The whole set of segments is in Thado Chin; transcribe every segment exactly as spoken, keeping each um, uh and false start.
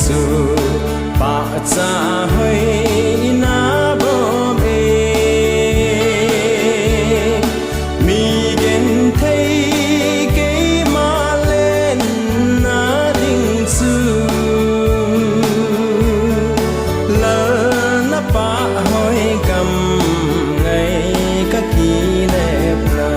Chu pahcha hoi ina bom e, mi genthei keima lenna ding chu, Lal na pahhoi gam ngai ka kinepna.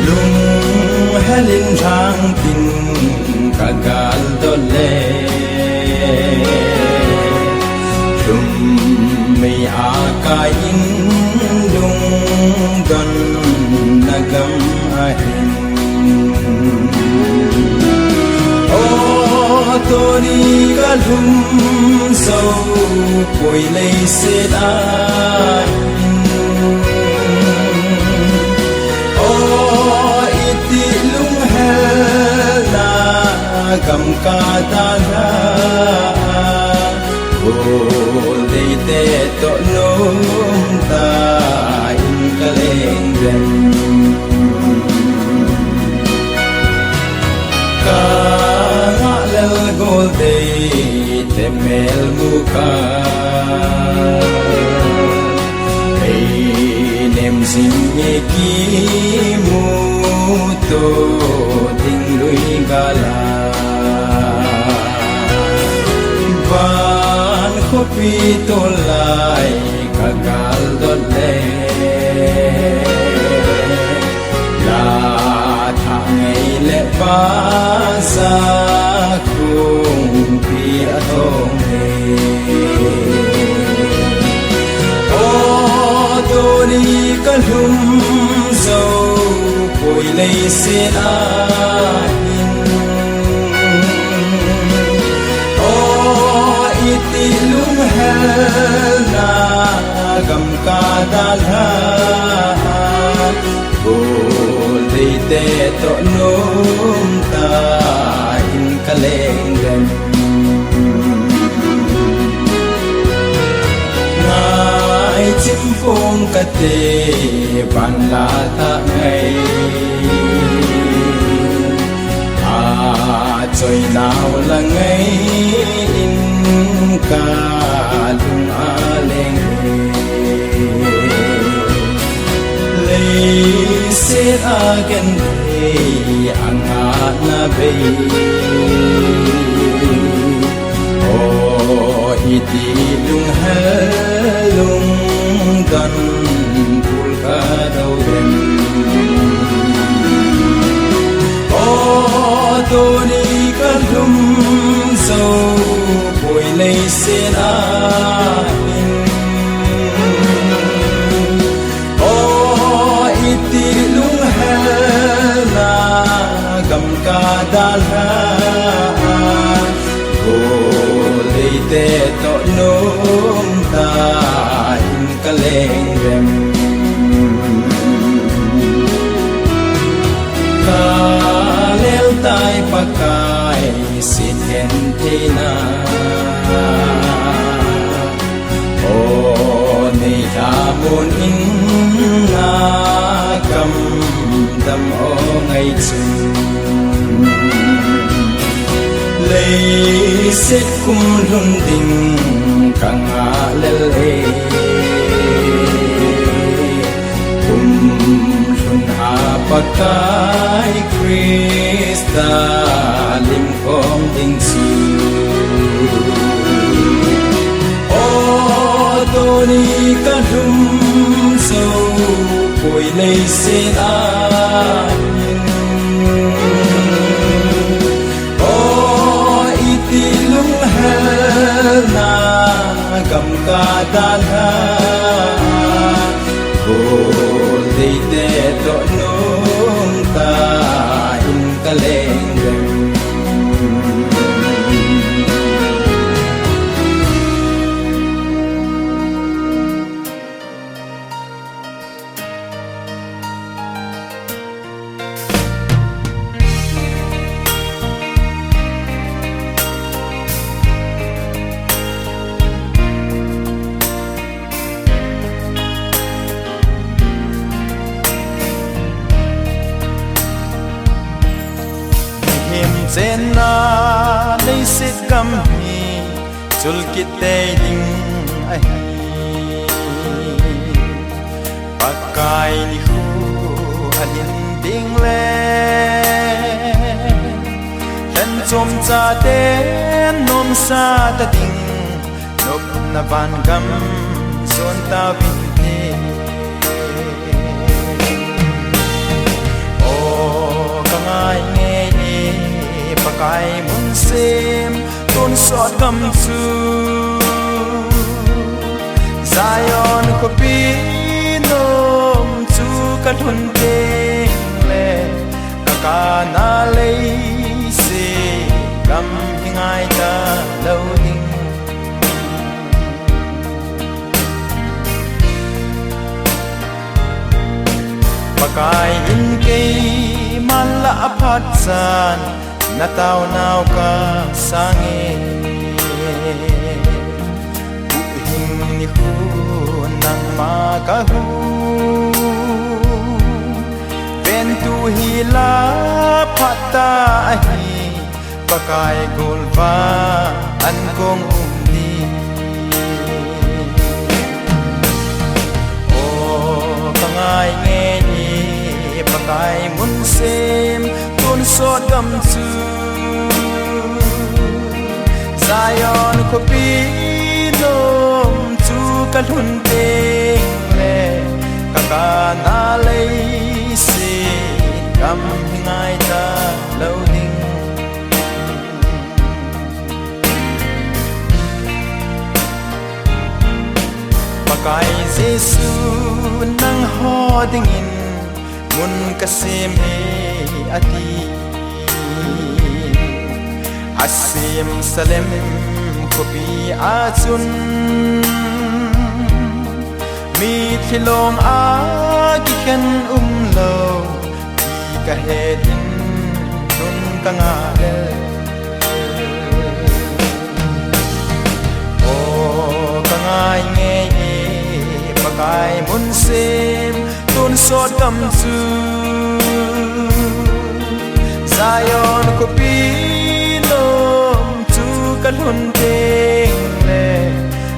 Lunghel in lhang tin ka gal dot le, lhum mei a kai in lungdon na gam ahin. O tuni ka lhum zo poi leiset a hin. O iti lunghel na gam ka dalha. Goldeite toh nomtah in ka leng dem. Ka ngah lel Goldeite mel mu ka. Ei nem jing e kimuto ding lui gal a. Van khopi tolai ka gal dot le. La thah ngei le pa sa kung pi a thong e. O tuni ka lhum zo poi leiset a hin. O iti lunghel na gam ka dalha. Goldeite toh nomtah in ka leng dem. Ngai chim phong kate van la thah ngai. A choi nau la ngai in ka lung a leng e. Leiset a genthei a ngahna bei. O iti lunghel lungdon pul ka do dem. O tuni ka lhum zo poi leiset a hin. O iti lunghel na gam ka dalha. Goldeite toh nomtah in ka leng dem. Ka lel tai Pakai sit genthei na. O nei tha mun in na kam dam o ngai chun. Leiset kum lhun ding ka ngah lel e. Kum lhun a Pakai Christa lim khom ding chu. O tuni ka lhum zo poi leiset a hin. O iti lunghel na gam ka dalha. Goldeite toh nomtah in ka leng dem. Chenna leiset gam hi chul kit tei ding ahi. Pakai nikho alhin ding le, lhen chom chaten nomsa ta ding, nopna van gam jon tauvin te. O ka ngai ngei e, Pakai mun sem tonsot gam chu, Zion khopi nom chu ka lhun teng le, ka kana leiset gam hi ngai talou ding. Pakai in keiman lah a phat chan na taonau ka sang e. Huhhing nikhon nangma ka hou, ventu hi lah phat ta ahi, Pakai golvah a kon um ding. O ka ngai ngei e, Pakai mun sem tonsot gam chu, Zion khopi nom chu ka lhun teng le, ka kana leiset gam hi ngai talou ding. Pakai Jesu nangho dingin mun ka sem e ati. A Jerusalem khopi a chun mitlhi long a kikhen umlou ti ka het in tun ka ngah lel. O ka ngai ngei e, Pakai mun sem tonsot gam chu, Zion khopi nom chu ka lhun teng le,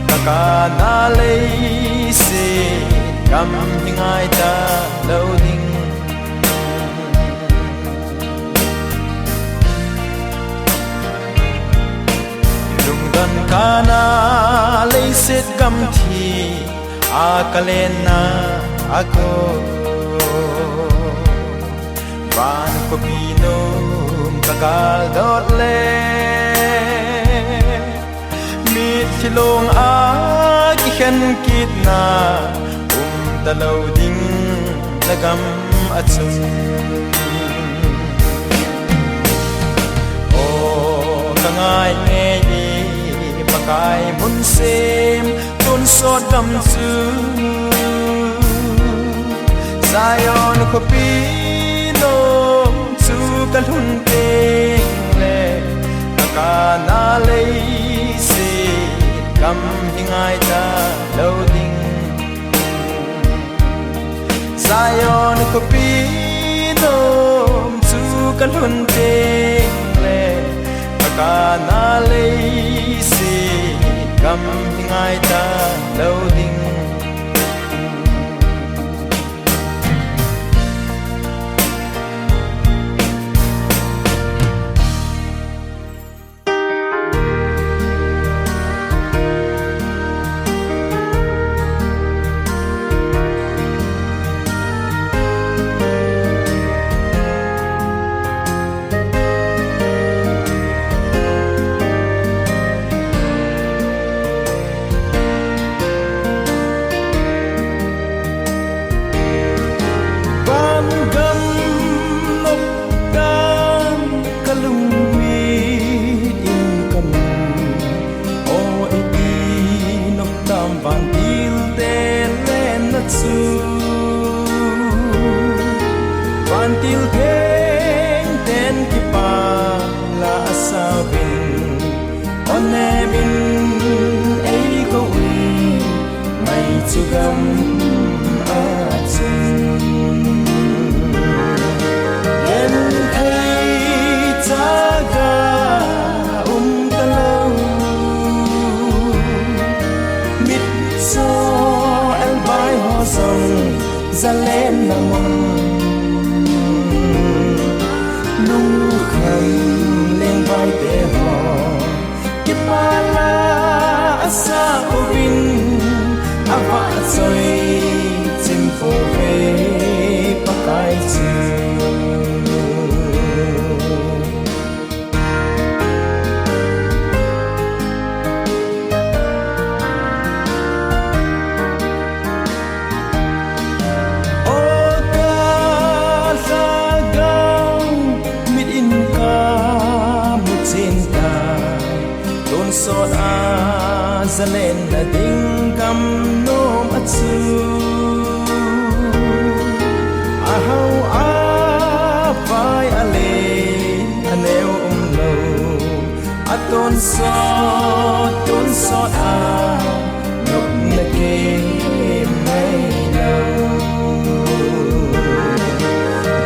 ka kana leiset gam hi ngai talou ding. Lungdon kana leiset gam thi a ka lenna a kon, van khopi nom ka galdot le, mitlhi long a kikhen kitna um talou ding na gam a chun. O ka ngai ngei e, Pakai mun sem tonsot gam chu, Zion khopi nom chu ka lhun teng le, ka kana leiset gam hi ngai talou ding. Zion khopi nom chu ka lhun teng le, ka kana leiset gam hi ngai talou ding. Zalen na mun, lungkham lengvai te ho, kipah la asa uvin, avahchoi chim pouve Pakai chu. O ka lhagao, mit in ka mu chen tai, tonsot a zalen na ding gam nom a chu. A hao a vai a len a neo um lo, a tonsot, tonsot a nopna kei mai lo.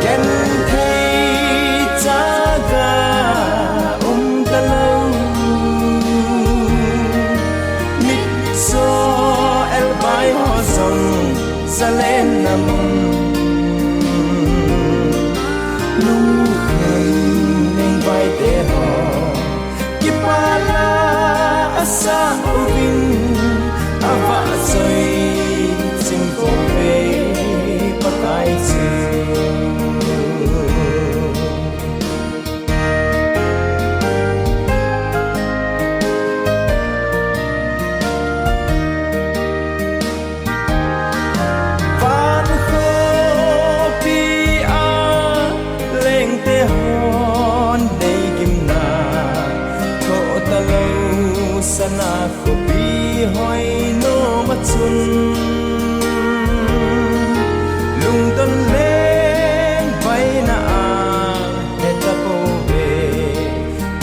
Genthei chaga um ta lo, mitcho elvai ho jong zalen na mun, lungkham lengvai te ho, kipah la asa uvin, avahchoi chim pouve Pakai chu. Van khopi a lengte hon nei gimna, thoh ta lo sana khopi hoi nom a chun, lungdon lengvai na a he ta pouve.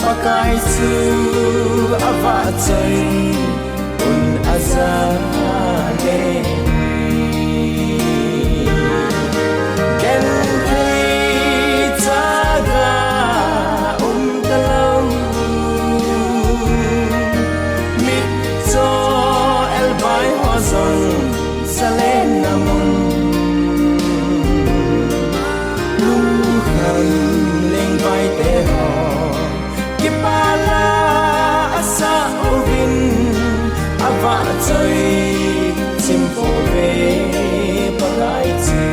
Pakai chu avahchoi un a zalen. Genthei chaga um ta lo, mitcho elvai ho jong zalen na mun, lungkham lengvai te ho, kipah la asa uvin, avahchoi chim pouve Pakai chu.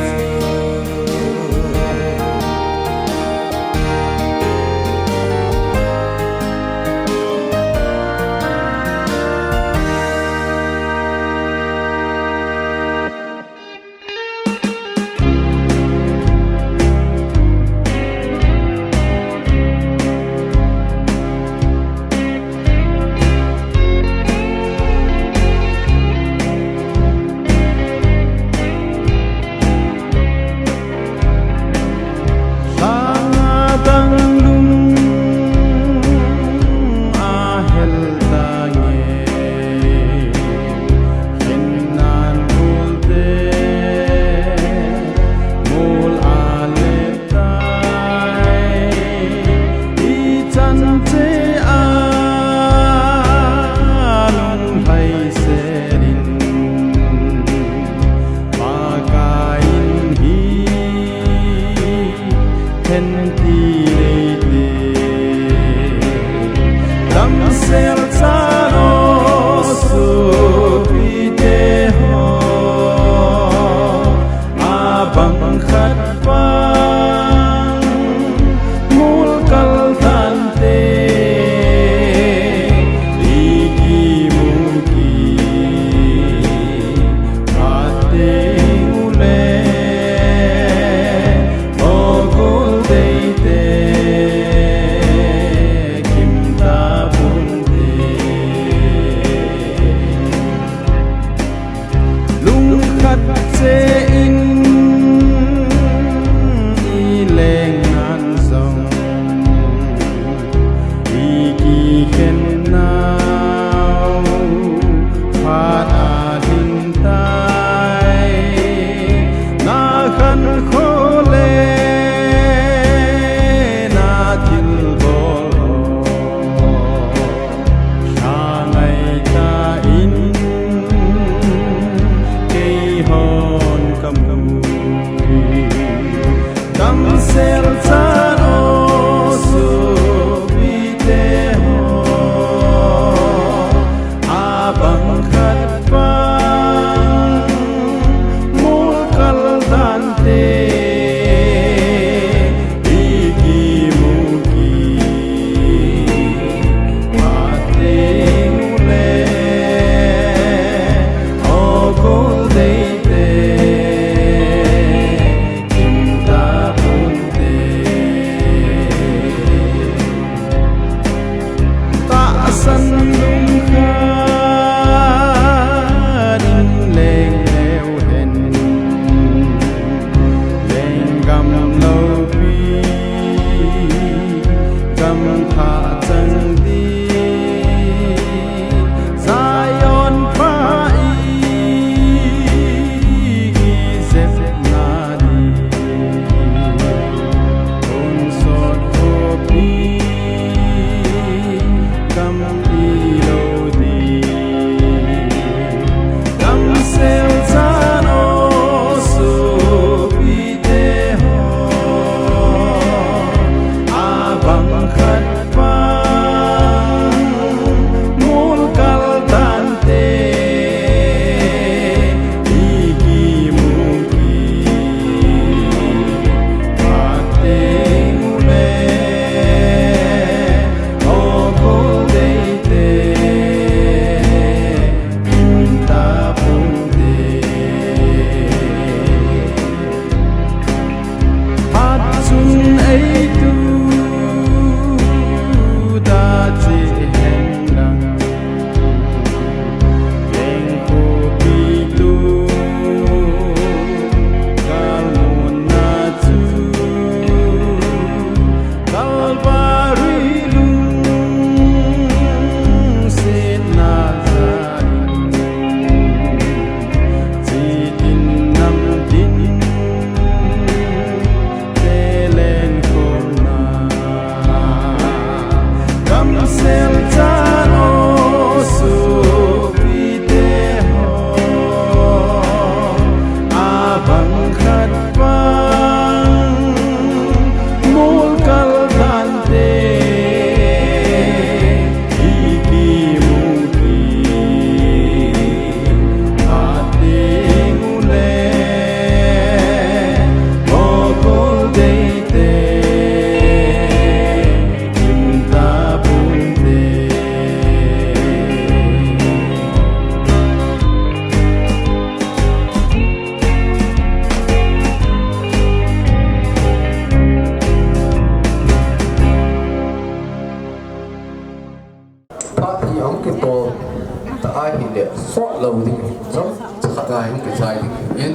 sot lou ding, jong chakhat a hin kichai ding in,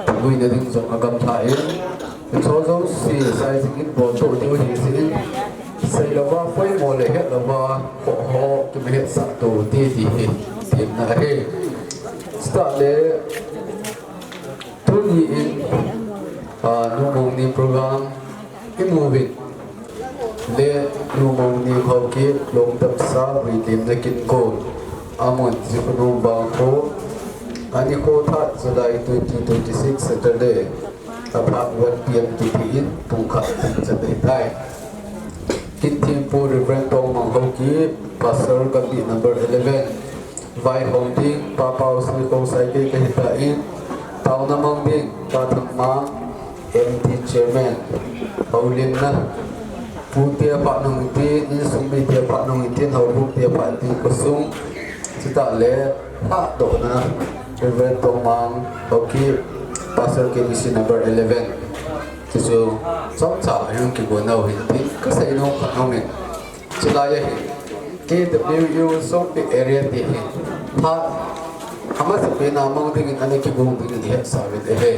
thamuina ding jong agamlha in, hiche jouse sai jing in boltoh diu ahi jeh in, seilouva, poimo le hetlouva, ho ho, kimahetsah to te ti hi, temna ahi. Chutah le, tuni in, ah, Nu Mongning program, imu uvin. Le Nu Mongning Haokip, Longdamsa, Vuilimna Kinkol. Amun, Jikhonung Vangkho. Anikho third July twenty twenty-six, Saturday. Aphat one P M kiti in, pung khat tin chan ahitai. Kithempu Reverend Tongmang Haokip, Pastor Gambih number eleven. Vaihom ding, Pa Paosei Khongsai kei kahitan, taona mang ding, Pa Thangmang, M T Chairman, houlimna, pute aphat nung tin, insung mite aphat nung tin, houbung te aphat tin, khosung, chutah le, lhahdohna, Reverend Tongmang Haokip, Pastor K B C number eleven. Chuchu, chomcha, hung kigon nau hin tin, kasei nom khat nom in. Chulai a hi, K W U Songpi area te hi, phat, amasapen a mang dingin ana kigong dingin hetsah uvin ahi.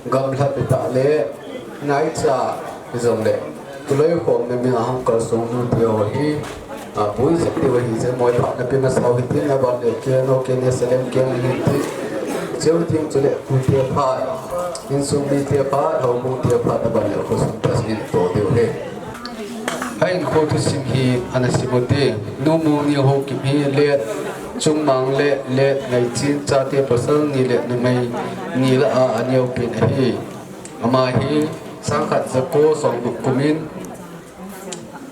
Gamlhat tah le, ngaicha, hijongle, kiloikhomna min a hung kalsong nu te ho hi, a, buiset te ho hi, je moi phat na pe masau hitin, aban le, K N O, K N S L M, K N L hitin, cheu ting chule, pute phat, insung mite phat, houbung te phat, aban le, khosung phat in to diu ahi. Ahinkho thusim hi ana sim ute, Nu Mongning Haokip hi late Chungmang le late Ngaichin chate pasal ni le numei ni lah a aneo pen ahi. Ama hi sangkhat jako somgup kum in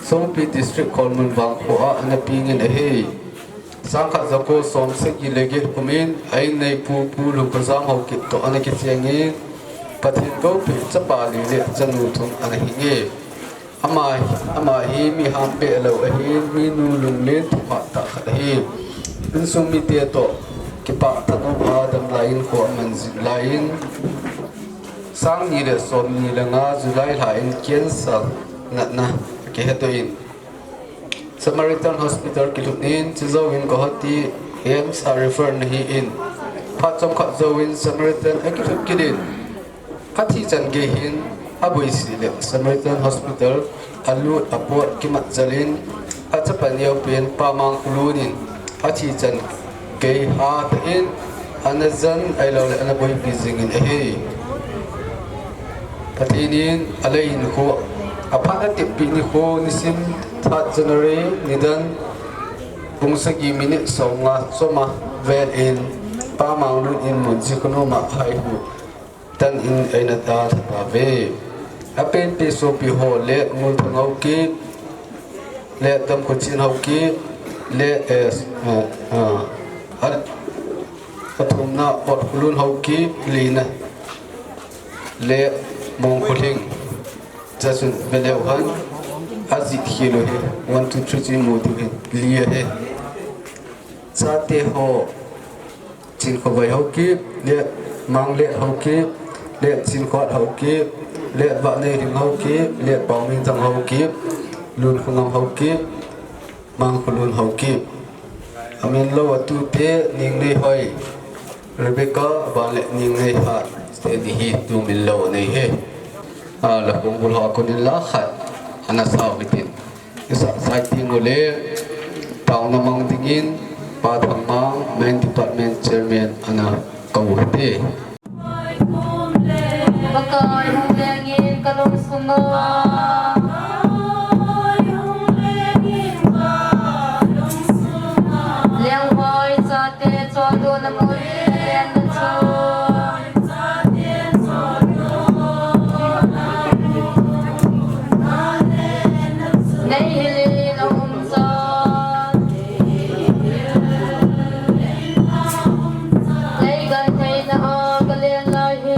Songpi District Kholmun Vangkho a ana peng in ahi. Sangkhat jako somsagi le get kum in a inneipu Pu Lungkhojam Haokip toh ana kicheng in, Pathen loupina chapa li le chanu thum ana hing e. Ama, ama hi mi ham behlou ahin, minu lunglen thupha tah khat ahi. Insung mite toh kipah tah in adamlai in kho aman jing lai in, sang ni le som ni le nga July lha in cancer natna akihe toh in, Samaritan Hospital kilhut in, chujouvin Guwahati A I M S a refer ana hi in, phat chomkhat jouvin Samaritan akilhut kit in, athi chan gei hin aboise le Samaritan Hospital alut apot kimat jal in, achapa neo pen Pa Mangkholun in athi chan gei hatah in ana jan ahilou le ana boipi jing in ahi. Pathen in alei hinkho, aphat ateppi nikho nisim third January nidan pung sagi minute somnga choma vel in Pa Mangkholun in mun Jikhonung a ahaihu tan in eina dalha tauve. Apenpi sopi ho le Ngulthang Haokip, le Damkhochen Haokip, le, eh, eh, eh, a, athumna Otkholun Haokip, lina le Mongkholhing. Chachun veleu hen, ajih khel u hi, one, two, three chu imu diu hin, li ahi. Chate ho, Chinkhovai Haokip, le Manglet Haokip, le Chinkhoat Haokip, le Vahneihing Haokip, le Paominthang Haokip, Lunkhongam Haokip, Mangkholun Haokip. Amin lou atute, Ningneihoi, Rebecca, aban le Ningneihat, teni hi tu min lou anei e. A, la kong bul ho a konin la khat ana sao hitin. Isa sai ting u le, taona mang dingin, Pa Thangmang, Main Department Chairman, ana kou hite. Pakai hung lengin ka lungsunga. Lengvai chate chonlutna mun lenna chu. Nei hilin a um cha. Nei gentheina a ka len lai hi.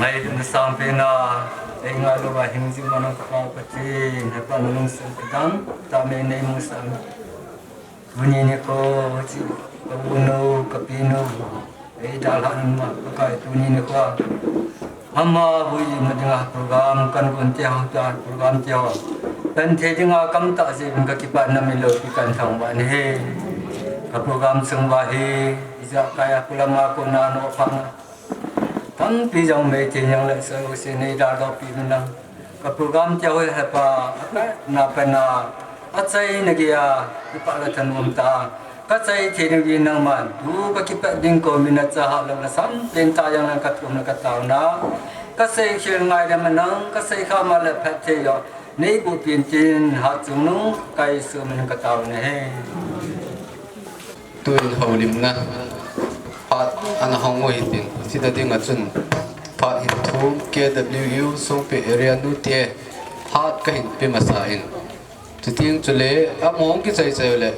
Ai, na sang pe na, ei nga lo ba hing jing ma na ka pa pa ti, na pa na lung sen ka dang, ta me nei mu sang. Tuni nikho, chi, ka u nu, ka pi nu, ei dalha na ma, ka kai tuni nikho. Ama vui ji ma dinga program kan kun te ho ta, program te ho. Kan the dinga kam ta je ka kipa na mi lo ki kan thang ba ni he. Ka program sung ba he, ija kaya kulama ko na no pa na. Tampi jong mei ti yang le so se nei da do pi na. Ka program tia hoi hepa, na pa na, achai na gia, ipa la than um ta. Ka chai thei na gi nang man, tu ka kipat ding ko mina cha ha la la sam, len ta yang lang ka thum na ka tau na. Ka sei khel ngai da ma nang, ka sei kha ma le phat thei yo. Nei bu pin tin, ha chung nung, kai su min ka tau na he. Tuin houlimna phat ana hong u hitin, sita ding a chun phat hin thum K W U Songpi area nute phat ka hin pe masa in. Chuting chule a mong ki chai chai le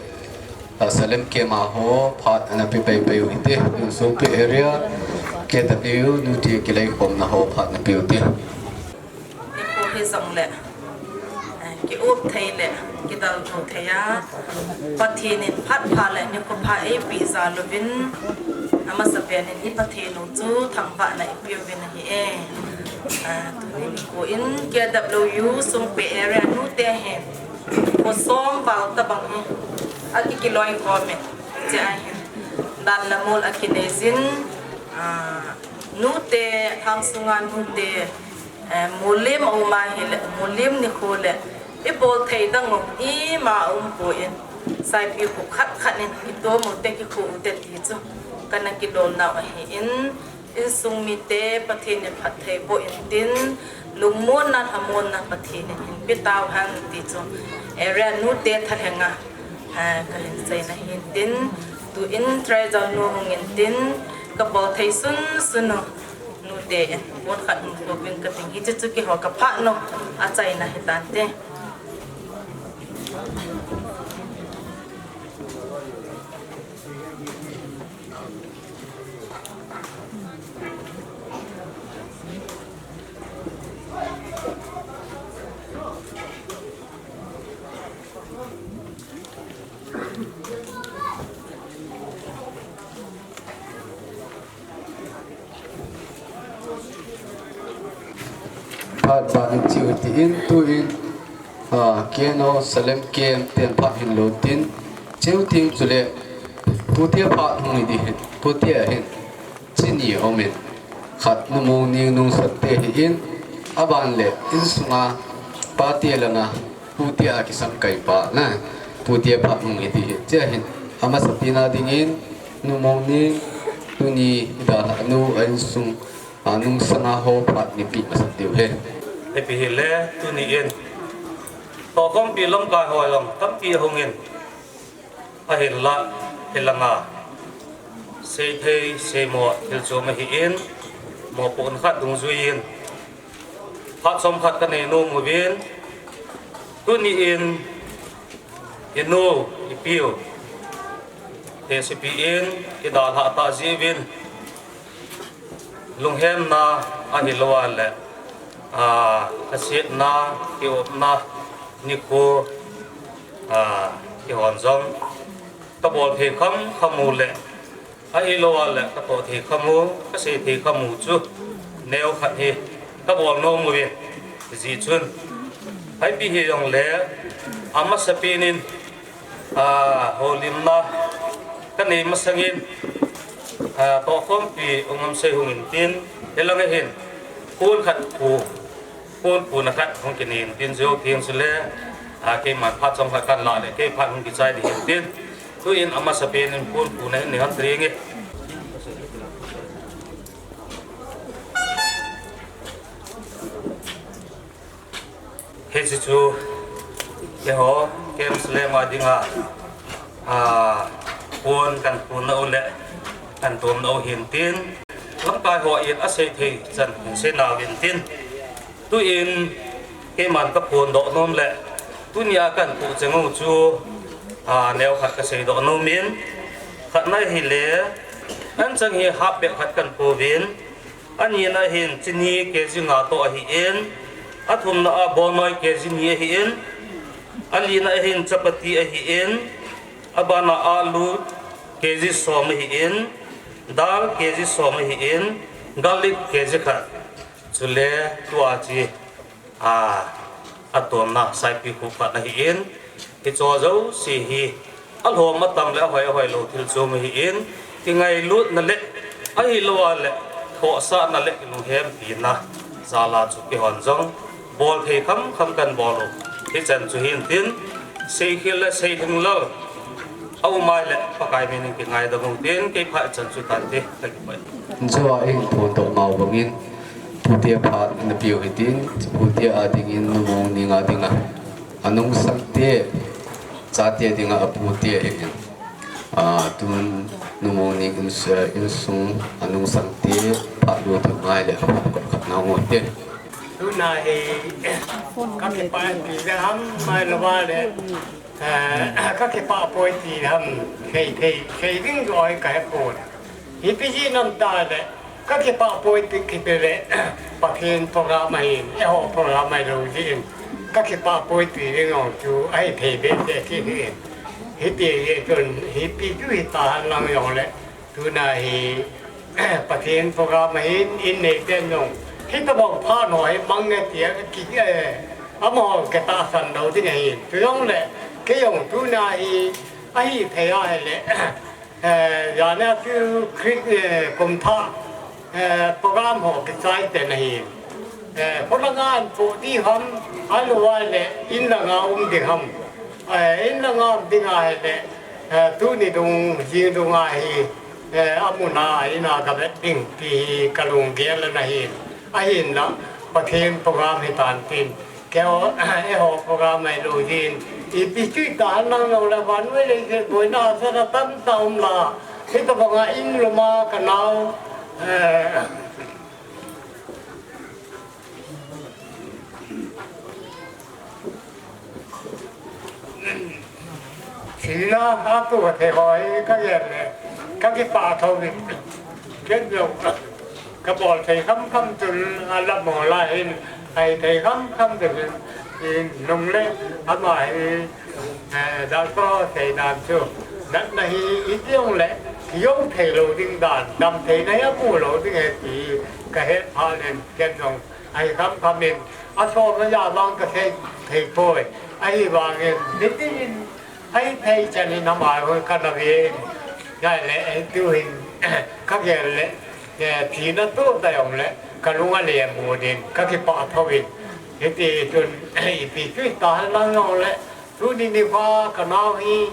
a Salem kema ho phat ana pe pai pai u hite, Songpi area K W U nute kilai khomna ho phat na pe u te. Nikho hi jong le, eh, ki up thei le, ki dal thou thei a, Pathen in phat pha le nikho pha ei pe jal uvin, amasa pen in i Pathen u chu thangvahna i pe uvin ahi e. Ah, tuni nikho in K W U Songpi area nute hi, kho som val tabang hi, a ki kiloi khom e, che a hin, dan le mol a kinei jin, ah, nute, thang sunga nute, Eh, mulim a um a hile, mulim nikho le, i bol thei dang um, ima um poi, saipi khu khat khat in, i tom u te ki khu u te ti chu, kana kidol nau ahi in, insung mite, Pathen in phatthei boh in tin, lungmonna, lhamonna Pathen in hin pe tau hen ti chu, area nute thalhenga, eh, ka hin seina hin tin, tu in treasure nu hung in tin, ka bol thei sun sun u, nute in, pon khat in, ko pin ka ting, hiche chu keiho ka phat nu, achaina hitante. Phat ban in chiu tin, tuin, ah, K N O Salem K M ten phat hin lo tin, chiu tin chule, putia phat hung i di hin, putia hin, chi ni um in, khat numong ning nungsat te hi in, aban le insunga, pate langa, putia kisam kai pa na, putia phat hung i di hin, chia hin, amasa pi na ding in, numong ning, tuni, da, nu, a insung, a nungsanga ho phat ni pi masa diu he. Ipi hile, tuni in, tokhompi lamkai ho jong, tampi hung in, ahinla, hilanga, seithei, seimo, thil chom ahi in, mopohna khat dungjui in, phat chomkhat ka nei nom uvin, tuni in, i nu, i piu, te sipi in, i dalha ta jiuvin, lunghemna ahilou le, a, khasiatna, kiopna, nikho, a, kihon jong, ka bol thei kham kham u le, ahilou le, ka toh thei kham u, ka sei thei kham u chu, neo khat hi, ka bol nom uvin, ji chun, ipi hi jong le, amasa pen in, a, houlimna, ka nei masang in, a, tokhompi, ungam sei hung in tin, hilang a hin, pon khat pu, pon puna khat hung kinei in tin, jo thing sule, a, keiman phat chomkhat kan la le, kei phat hung kichai di hin tin, tuin amasa pen in pon puna hin ni han tring e. Hiche chu, keiho, K M Salem a dinga, a, pon kan pon nau le, kan tom nau hin tin, lamkai ho in asei thei chan hin sei nau hin tin, tuin, keiman ka pon doh nom le, tunia kan pon cheng u chu, a, neo khat ka sei doh nom in, khatna hile, anchang hi hap beh khat kan pon uvin, Anina hin chini K G nga toh ahin, athumna a bonoi K G ni ahin, alina ahin chapati ahin, abana alu K G som ahin, dal K G som ahin, garlic K G khat. Chule tua chi, a, atonna saipi khup khat ahin, hicho jouse hi alhom atam le ahoi ahoi lou thil chom ahin, kingailutna le ahilou a le khohsahna le lunghem pina jal a chu keihon jong bol thei kham kham kan bol u. Hichan chu hintin, Seikhel le Seilhinglal aum a le Pakai min in kingaidam u tin, kei phat chan chu tante, kakipah e. Joa in thon toh mau bangin, Pute phat napeu hitin, pute a dingin numong ning a dinga, anungsangte, chate dinga apute ahin. A, tun numong ning ins-, insung anungsangte phat lut ngai le aphat khat na ngote. Tuna hi kakipah pi le ham mai lou va le, eh, kakipah poi ti ham, sei, sei, sei ding joi kahe pon. Ipi jeh ham itile, kakipah poi ti kiti le, Pathen program ahin, eiho program ahilou jeh in, kakipah poi ti ding jong chu ahithei behseh kit in. Hiti jeh chun, ipi chu hita henlang jongle, tuna hi, Pathen program ahin, in neiten jong, hitobang phat ho hi mang e tia, ki, eh, amaho kitahsan lou ding ahin. Chujongle, kei jong tuna hi, ahithei ahile, Eh, jana chu Christ, eh, kumthah, eh, program ho kichai te nahi. Eh, khulanga an pu di ham, aluai le, in langa um di ham. Eh, in langa um ding ahile, eh, tuni dung, jing dung ahi, eh, amun a, in a kavet ding, ti hi kalunggel nahi. Ahinla, Pathen program hitan tin. Keiho, eiho program ahilou jeh in, ipi chu ita henlang jongle vannoi leiset boina asat a tamtah um la. Hitobanga in loma kanao, eh, Sina atu ka thei ho hi kagel le, kakipah thou in. Ken jong, kabol thei kham kham chun alam ho lai hin, ahithei kham kham chun in nung le, ama hi, eh, doctor ho seidan chu, natna hi iti jongle, kijou thei lou ding dan, dam theina hi amu lou ding ahi ti, kahet phat in, ken jong, ahi kham kham in, asom aja vang kasei thei poi. Ahivangin, nitin in, ahithei chan in ama hoi kana ve in. Ngai le, eh, tu hin, kagel le, eh, thina toh ta jongle, kalung alemu din, kakipah thou in. Hiti chun, ipi chu ita henlang jongle, Tuni nikho kanao hi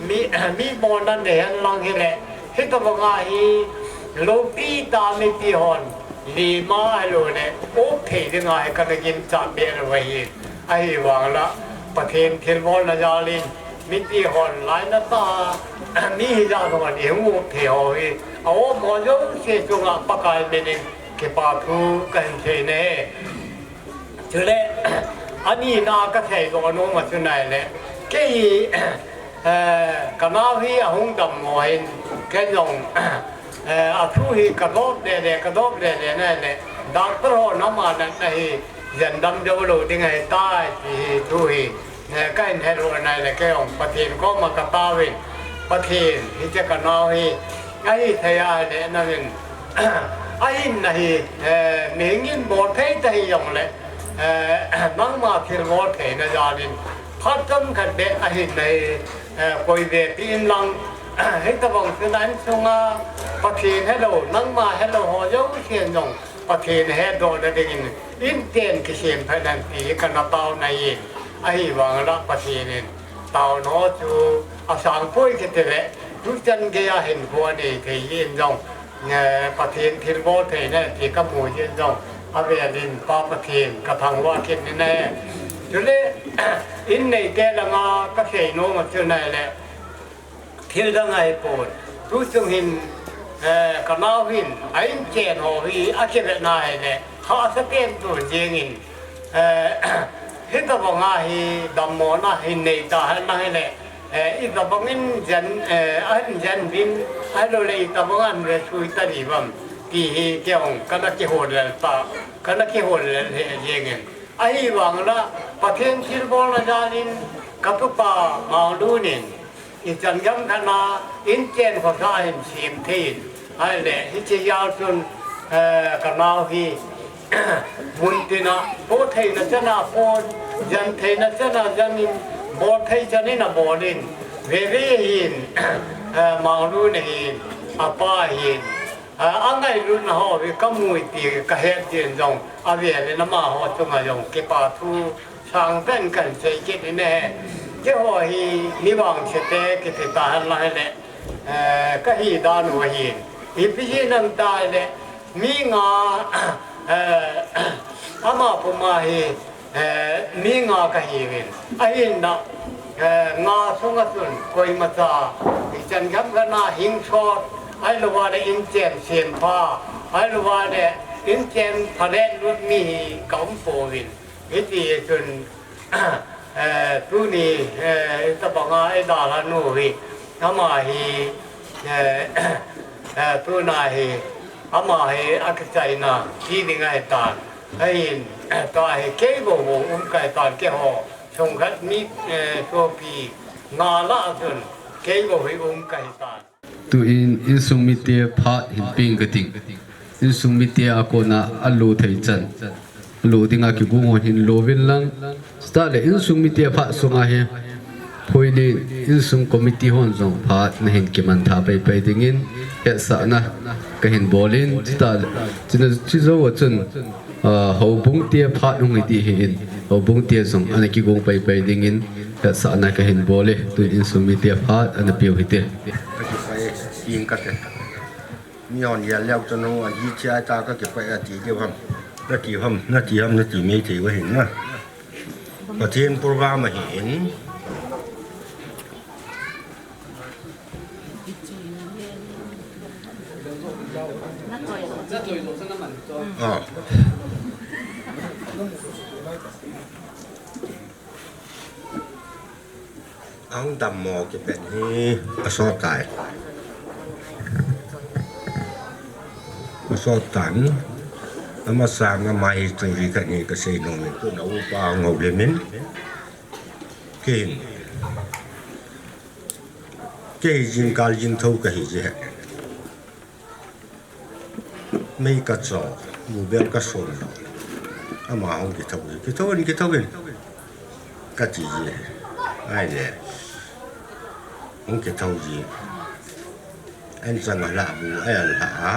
mi, mi mona nei henlang hile, hitobanga hi loupi tah mipi hon lima ahilou le, op thei dinga hi kana ginchat be lou ahi. Ahivangla, Pathen thilbolna jal in, mipi hon lainat a, mi hijat hon ihung op thei ho hi, a-op ho jouse chunga Pakai min in kipa thu kahin sei e. Chule, anina kasei doh nom a chu nahile, kei hi, eh, kanao hi ahung dammo hin, ken jong, eh, athu hi kadop lele, kadop lele nahile, doctor hon ama natna hi, jen dam jou lou ding ahitai, ti hi thu hi, eh, kahin het u nahile, kei jong Pathen koma kataovin, Pathen, hiche kanao hi, ahithei ahile nangin, ahinna hi, eh, mihing in bol thei ta hijongle, eh, nangma thilbol theina jal in, phat chomkhat beh ahinna hi, eh, koibe peh inlang, hitobang chun insunga Pathen helou, nangma helou ho jousen jong Pathen ahetdohna dingin, inten kisem phat hen ti hi kana taona ahin, ahivangla Pathen in taona ho chu asangpoi kitile, tuchan geiya hinkho anei thei in jong, eh, Pathen thilbol theina ti kamu jeh in jong, avel in Pa Pathen kathangvah kit in ahi. Chule, in neite langa kasei nom a chu nahile, thil dang ahipon. Tuchung hin, eh, kanao hin, a-inchen ho hi akivet nahile, hahsa pen tun jengin, eh, hitobanga hi dammona hin neita henlang hile, eh, itobangin jen, eh, ahin jen uvin, ahiloule itobanga ahin resui ta diu vem. Ti hi kei jong kana kihol lel ta, kana kihol lel he jeng in. Ahivang la, Pathen thilbol na jal in, ka tupa Manglun in, ichan gam khat na, inchen khosa hin sem thei in. Ahile, hiche jal chun, eh, ka nao hi, mun tina, po thei na chana po, jan thei na chana jan in, bol thei chan in abol in. Veve hin, eh, Manglun hin, apa hin, A, angailutna ho hi ka mu e ti ka het jin jong, avel in amaho chunga jong kipa thu sang pen kan sei kit in ahi. Keiho hi mi vangse te kiti ta hen lang hile, eh, ka hi dan u ahi. Ipi jeh ham ti le, mi nga, eh, ama puma hi, Eh, mi nga ka hiuvin. Ahinla, eh, nga sunga chun koimacha, ichan gam khat na hing sot, ahilou le inchen sem pha, ahilou le inchen phalet lut mi hi ka um pouvin. Hiti chun, eh, tuni, eh, tabanga idalha nu hi, ama hi, eh, eh, tuna hi, ama hi akichaina, ti ding ahitan. Ahin, tua hi kei bou bou um kahitan keiho, sung khat mi, eh, sopi nga lah a chun kei bou hi um kahitan. Tuin insung mite phat hin peng kating. Insung mite a kona alo thei chan. Alo dinga kigong hon hin lo uvin lang. Chutah le insung mite phat sunga hi. Phoilin insung committee hon jong phat nahin kiman tha paipai dingin hetsahna kahin bol in, chutah le, chuna, chujou a chun, ah, houbung te phat hung hi ding ahin, houbung te jong ana kigong paipai dingin hetsahna kahin bol e, tun insung mite phat ana peu hite. Ka kipai, king kate. Mi hon ya leu chun hung a, hichea ta ka kipai ati diu ham. Nati ham, nati ham, nati mei thei u ahin na. Pathen program ahin. Ah. Ahung dammo kipet hi asot tai. Asot tan. Amasanga mai turi kani kasei nom in, tuna upa ngau lemin. Kin. Kei jingkal jingthou kahi jeh. Mei kacho, mobile kason lou. Ama hung kitho, kitho in, kitho in. Kati ji. Ahile. Hung kitho ji. An chang ala bu, ai ala a.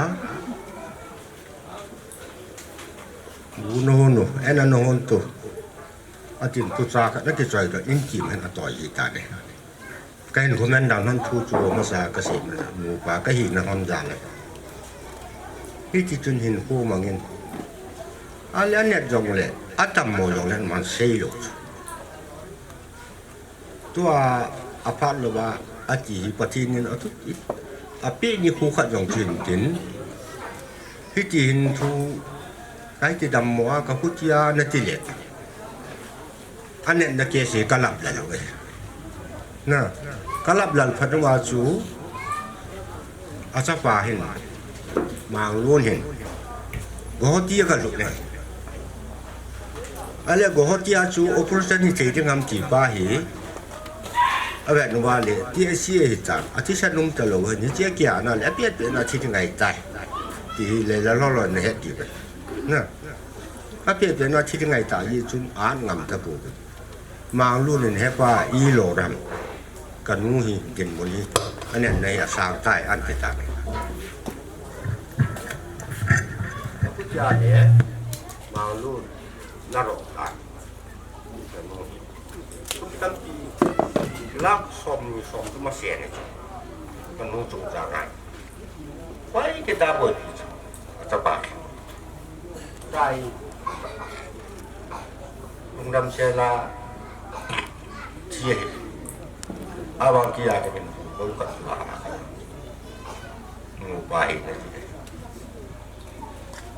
Bu no no, an no hon to. Atin tu cha ka, na kichoi to, in kim hen atoi ji ta ne. Kahin comment dan hon thu chu masa kasei masa, nupa kahina hon jal a. Hiti chun hinkho mangin. Ale anet jongle, adammo jongle man sei lou chu. Tua aphat louva, ati hi Pathen in atu, apeh nikho khat jong chu hin tin. Hiti hin thu, kaiti dammo a, kahutia nati le. Anetna case hi kalap lel uve. Na, kalap lel phat uva chu, achapa hin, Manglun hin, Guwahati a kalut le. Ale Guwahati a chu operation hithei ding ham ti pa hi, avet uva le, T S C A hitan, athisan um talou hin, hiche kia na le, apet pet na thi ding ahitai. Ti hi le la lo lo na het ti ve. Na. Apet pet na thi ding ahitai, chun an ngam tapouve. Manglun in hepa ilo ram. Kanu hi dinmun hi. Anetna hi asang tai an ti ta. Kahutia le Manglun na ro ta. Kanu hi. Tum tampi lakh som ni som tu ma se ne. Kanu chung ja ngai. Pai ke ta boi pi chu. Achapa. Tai. Lungdam sela. Thi hi. Abang kia ke min. Ko ka la. Nupa hi na thi.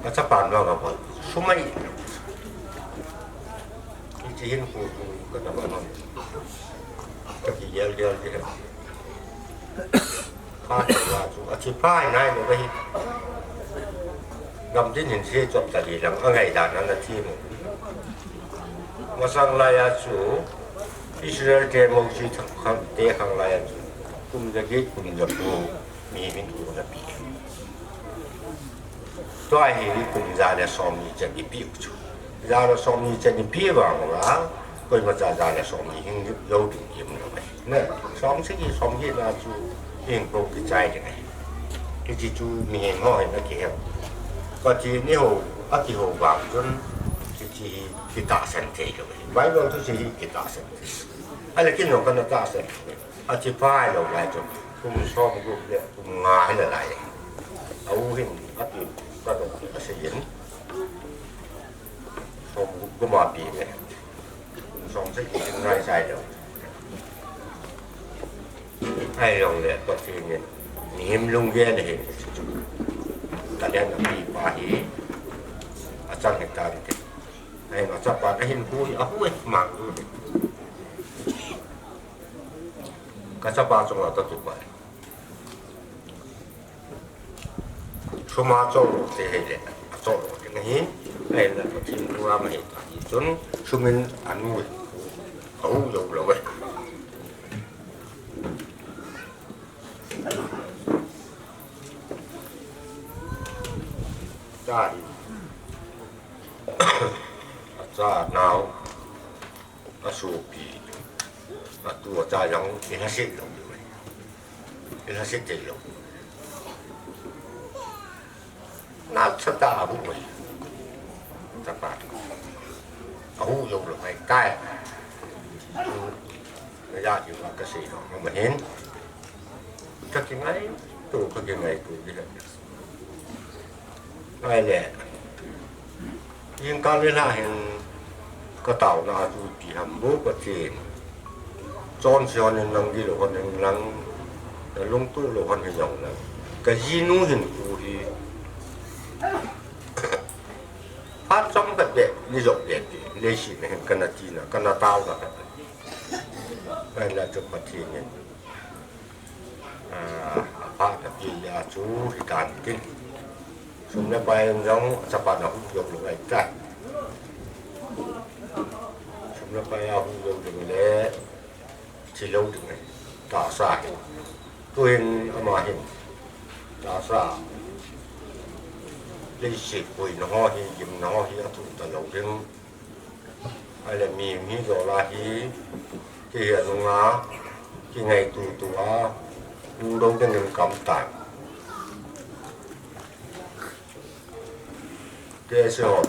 Achapa lo ka boi. Sumai. Hiche hin ko ko ka ta ba no. Ka ki yel yel de. Pha ta chu, athi pha nai lo hi. Gamtin hin se chop ta hi lang angai dan ana thi mo. Masang lai a chu Israel te Moses thang khang te khang lai a chu kum ja get kum ja ko mi min ko na pi. Tua hi kum ja le som ni chan ipi u chu. Ja le som ni chan ipi vang la, koima cha ja le som ni hing lou ding im lou ai. Ne, som sagi som get na chu hing ko kichai ding ai. Kichi chu mihem ho hin akihe. Pathen eiho, akiho vang chun, kichi hi kitahsan thei lou ai. Bible thu chi hi kitahsan thei. Ahile kin jong kana tahsan. Achi pai lou lai chu kum som gup le kum nga hi la lai. A u hin api ka dong asei in. Som gup kum a pi le. Kum som sagi hin ngai sai lou. Ahilou le Pathen in mihem lunggel ahi. Ka den api pa hi achang hi tan te. Ahin achapa ahin hu hi ahu e mang du. Ka chapa chunga ka tupa. Suma chol te hile, achol te nahi. Ahile Pathen program ahi ta hi chun, sumin anu ahu jou lou e. Cha hi. Acha nao. Asopi, atu acha jong, ilhaset lou diu ahi. Ilhaset thei lou. Nasatah a ahu ahi. Chapa. Ahu jou lou ahi tai. Naja diu a kasei lou, ma hin. Ka kingaito, ka kingaito, di le. Ahile, jingkah le lah hin ka taona a chu ipi ham, Pathen. Chonse hon in lang, gilou hon in lang, na lungtup lou hon hi jong lang. Ka jinu hin tu hi. Phat chomkhat beh, ni jop beh ti, leiset na hin kana tina, kana taona khat. Ahile chu Pathen in. Ah, apha tapia chu hitan tin. Sum le pai jong achapa na hu jou lou ahi tai. Sum le pai ahu jou ding le thi lou ding ahi. Tahsa hi. Tuhin ama hin. Tahsa. Leiset boina ho hi, gimna ho hi athuh talou ding. Ahile mi, mi jola hi, kihe nunga, kingaito tua, hu lou dingin kam tai. Kei se ho,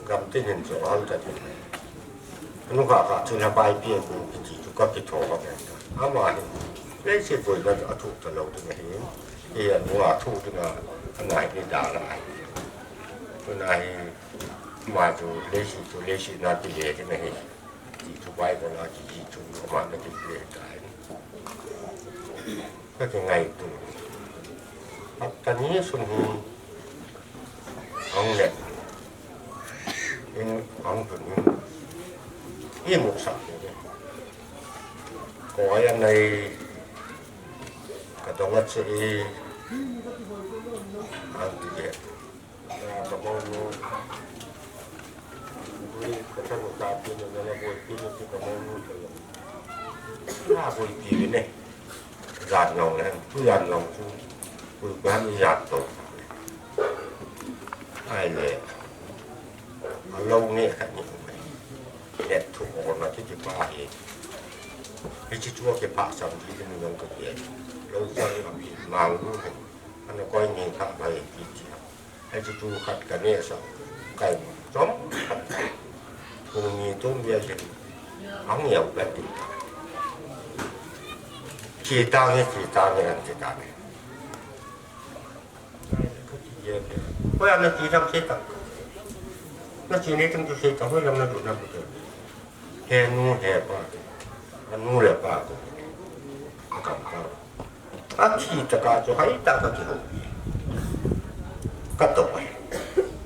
gamtin hin jo hal ta tin. Anu kha kha, chun ha pai pi ko kiti chu ka kitho ka pen ta. Ama hi, leiset boina athuh talou ding ahi. Kihe nunga thuh dinga, ana hi da la ahi. Tuna hi, Ama chu leiset chu leiset na ti le ti na hi. Ti chu Bible a ti ti chu ama na ti le ta. Ka kingaito. Hapta ni sung hi ang le. In ang tu ni. Imu sa ni. Ko ai anai ka dong a che i. Ang ti le. Ka monu. Bui ka chan ka pi na na bui pi na ti ka monu ka yo. Na bui pi ne. Jat nong le, tu jat nong tu. Bui ka han jat to. Ahile. Alou nge khat ni. Net thu ko na ti ti pa hi. Hichi chu ke pa sam ti ni nong ka ke. Lou sa ni ma lu. Ana koi ni kha ba ti ti. Hichu chu khat ka neh sa, kai chom khat. Kum ni tum bia jin, ang yau ka ti. Chi ta nge, chi ta nge, ang chi ta nge. Hoi, ana chi jam se ta. Na chi ni tum tu se ta, hoi, lam na du na bu tu. He nu, he pa. Anu le pa tu. Akam ka. Athi taka chu hai ta ka kihou. Ka to ai.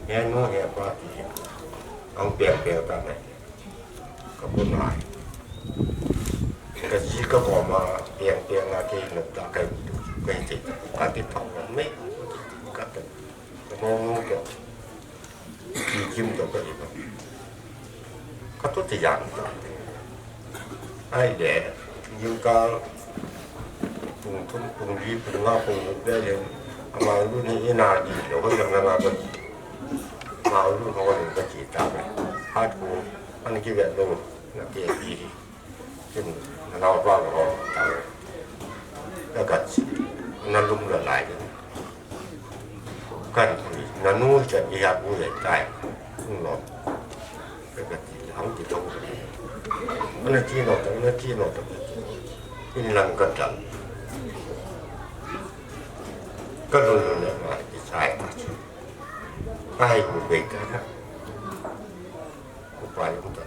He nu he pa ti. Ang peng peng ta nai. Ka bu nai. Ka ji ka ko ma peng peng a ke nu ta kai tu. Kai ti. Ka ti thong me. Ka to. Ka Mong to. Ki kim to ka iba. Ka to ti yang ta. Ai de, yung ka pung thum, pung li, pung nga, pung muk de le. Ama lu ni ina di lo ko yang na ko. Ma lu ko ni ka ti ta. Hat ko an ki ve lo na ke di. Kin na lau ba lo ta. Ka ka na lum la lai. Kan pui, nanu chan i hak u le tai. Ung lo. Ka ka ti, hang ti lo. Ana ti lo ta, ana ti lo ta. In lang ka tan. Ka lo lo le ma ti sai ta. Ai ku be ta na. Ku pa yung ta.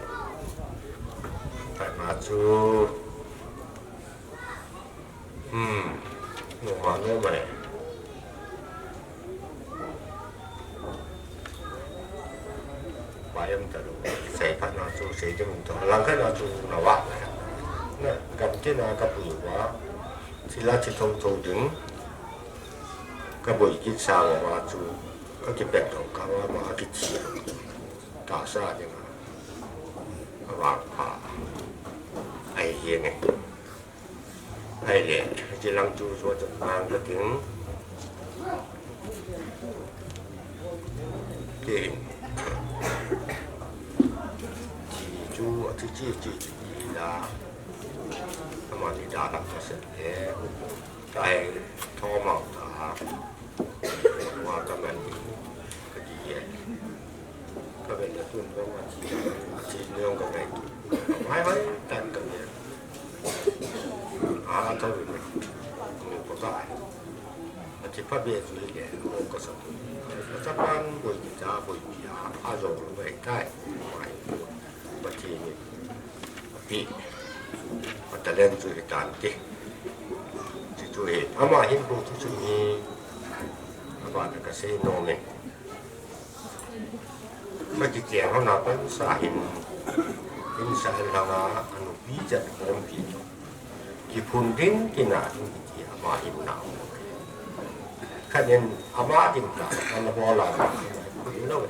Tai ma chu. Hmm. Numa numa e. Bayam ta lo. Sei pa na chu sei ding to. Lang ka na chu na wa. Na, gam ti na ka pui wa. Sila chi thong thong ding. Ka boi ki sa wa chu. Ka ki pek thong ka wa ma ki chi. Ta sa ding. Wa pa. Ai ye ne. Ai le, hiche lang chu so chan nang ka ting. Ke hin. Chi chu, a chi chi chi chi la. Ama ni da la ka se le. Ka he tho ma ta. Wa ka man ni. Ka di ye. Ka ven na tun ko ma chi, chi neong ka ngai tu. Mai mai tan ka ne. A, a tau ne. Ko ka ai. A chi pa be tu le, ko ka sa tu. Ka sa pan ko ni ta ko ni a, a zo lo mai kai. Mai. Ba chi ni. Pi. A talent tu tan ti. Chi tu he. Ama hin ko tu chu ni. Aba na ka sei no me. Ka kiti a hona pan sa hin, hin sa hin langa anu pi chat kom pi. Ki phun ding ki na ding kiti ama hin na. Ka nen ama ding ta, ana bola. Ku lo.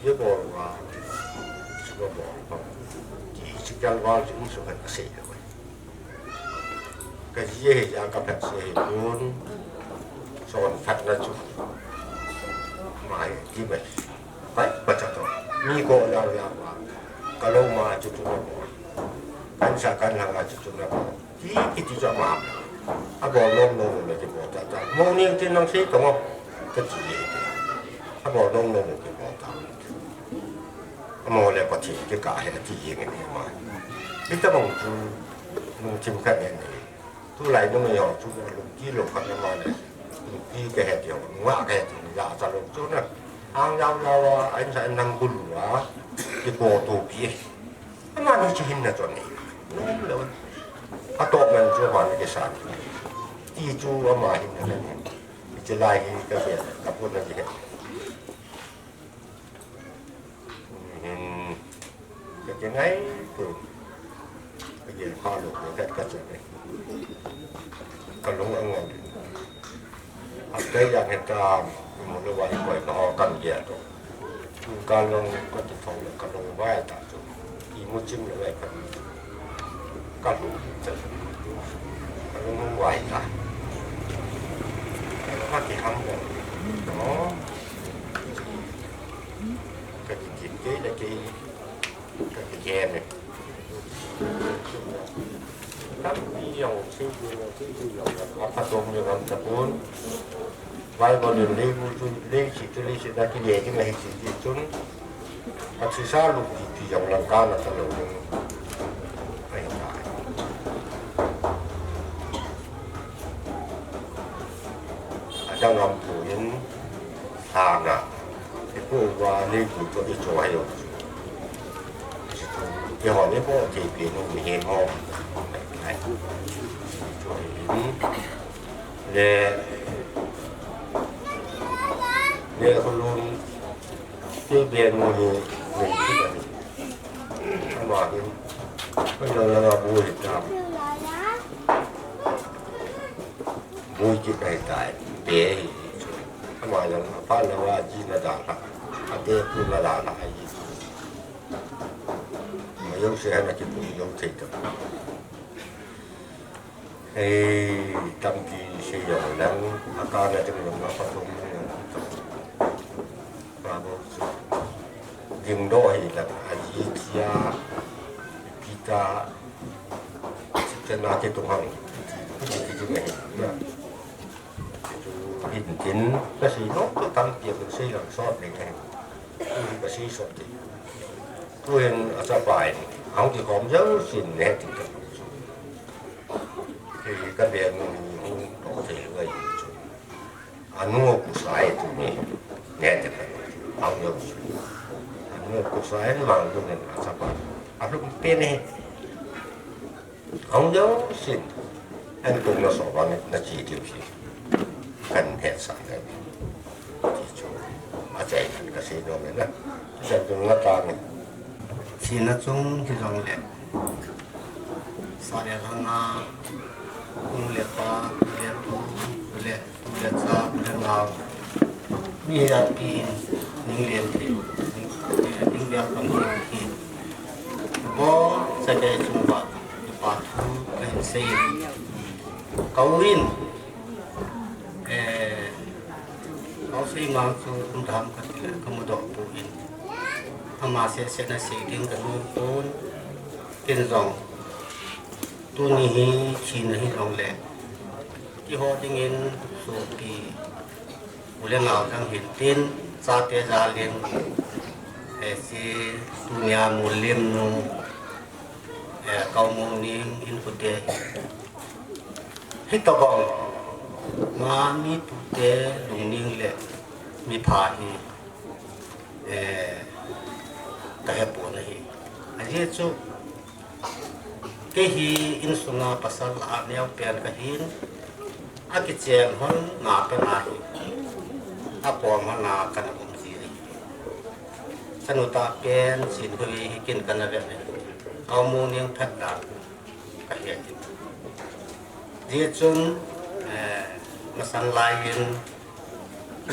Ye bol wa. Su bol wa. Ki su kal wa su su kan sei lo. Ka ji he ja ka phat se he pun. Son phat na chu. Mai ti mai. Pai pa cha to. Mi ko la la wa. Ka lo ma chu chu na ko. Kan sa kan la ma chu chu na ko. Ti ki ti cha ma. A bo lo lo lo ki bo ta ta. Mo ni ti nang se to mo. Ka ji he. A bo lo lo lo ki bo ta. Amo le Pathen kikah ahi ati jeng in ahi. Hitabang chu lungthim khat ahi. Tulai numei ho chu lungki lou khat na ma le. Lungki kahe diu, nungah kahe diu, ja cha lou chu na. Ang jao jao a, ahin sa nang bulu a, kiko to pi. Ama ni chu hinna chon ahi. Nom lou. Atoh man chu hon kisan. Ti chu ama hinna le. Hiche lai hi kahe, kapuna ji he. Hin, ka kingai tu. Ka gel pha lou, ka kat ka chat e. Ka lung angol. Akai yang heta, mo le wai koi ka ho kan gel tu. Ka lung ka tu thong le ka lung wai ta tu. Imu chim le wai ka. Ka lung chat. Ka lung wai ta. Ka kiham le. No. Ka kiti kei le kei, ka kigel e. Tampi jong thil ding, thil ding jong, apha tom jong um tapon. Bible in leibu chu, leiset chu, leiset a kile ding ahi ti chun. Athisa lup ti ti jong lang kana talou ding. Ahi tai. Adang ampui in, lhana, ipu uva leibu toh icho ahi u. Eiho neipo thei pen u mihem ho. Icho ahi in. Le, le khulun, Kei benu hi, nei kit ahi. Ama hin, koi lo lo bu hi tam. Bu kit ahi tai, be hi. Ama jong apha lou a, ajinu dalha, ate pu na dalha ahi. Ama jong se hana kipu jong thei ta. Hei, tampi sei jong lang, akana jong lang, apha jong lang. Bravo. Ding do hi lang, aji chia, pita, chena ke tu hang, ti ti ti mai na. Chu hin tin, ka sei nom chu tampi a ka sei lang sot le ka hin. Ka sei sot ti. Tu hin a chapa in, hung kikhom jeng sin ne ti ta. Hei ka bia nu hung to thei ga i chu. Anu kusai tu ni. Ne ti ka. Hung jeng. Anu kusai mang tu ne a chapa. A lu pe ne. Hung jeng sin. An kong na so ba ne, na chi tiu si. Kan hetsah le. Ti chu. A chai ka sei nom le na. Sa tu na ta ni. Thina chung hi jong le. Sa le hang a. Kum le pa, le tu, le tu le cha, le nau. Mi ya pi, ning le ti. Ning le pang ti. Bo, sa ke chung ba. Pa thu, ka hin sei. Ka u in. Eh, ka u sei mang chu um tham ka ti le ka mudoh poi. Ama seh seh na sei ding ka nom pon. Ken jong. Tuni hi thina hi jong le. Kihou ding in sopi. U le nau jong hin tin. Chate jal in. Eh, si tunia mu lim nu. Eh, ka u mu ning in kute. Hitabang, ma mi tute lungning le mi pha hi, eh, ka hepon ahi. Ajeh chu, kei hi insunga pasal a neo pen ka hin, a kichen hon nga pen ahi, a pom hon a kana um ji ahi. Chanu ta pen chin hui hi kin kana ve ne, ka u mu ning phat dan. Ka het in. Jeh chun, eh, masang lai in,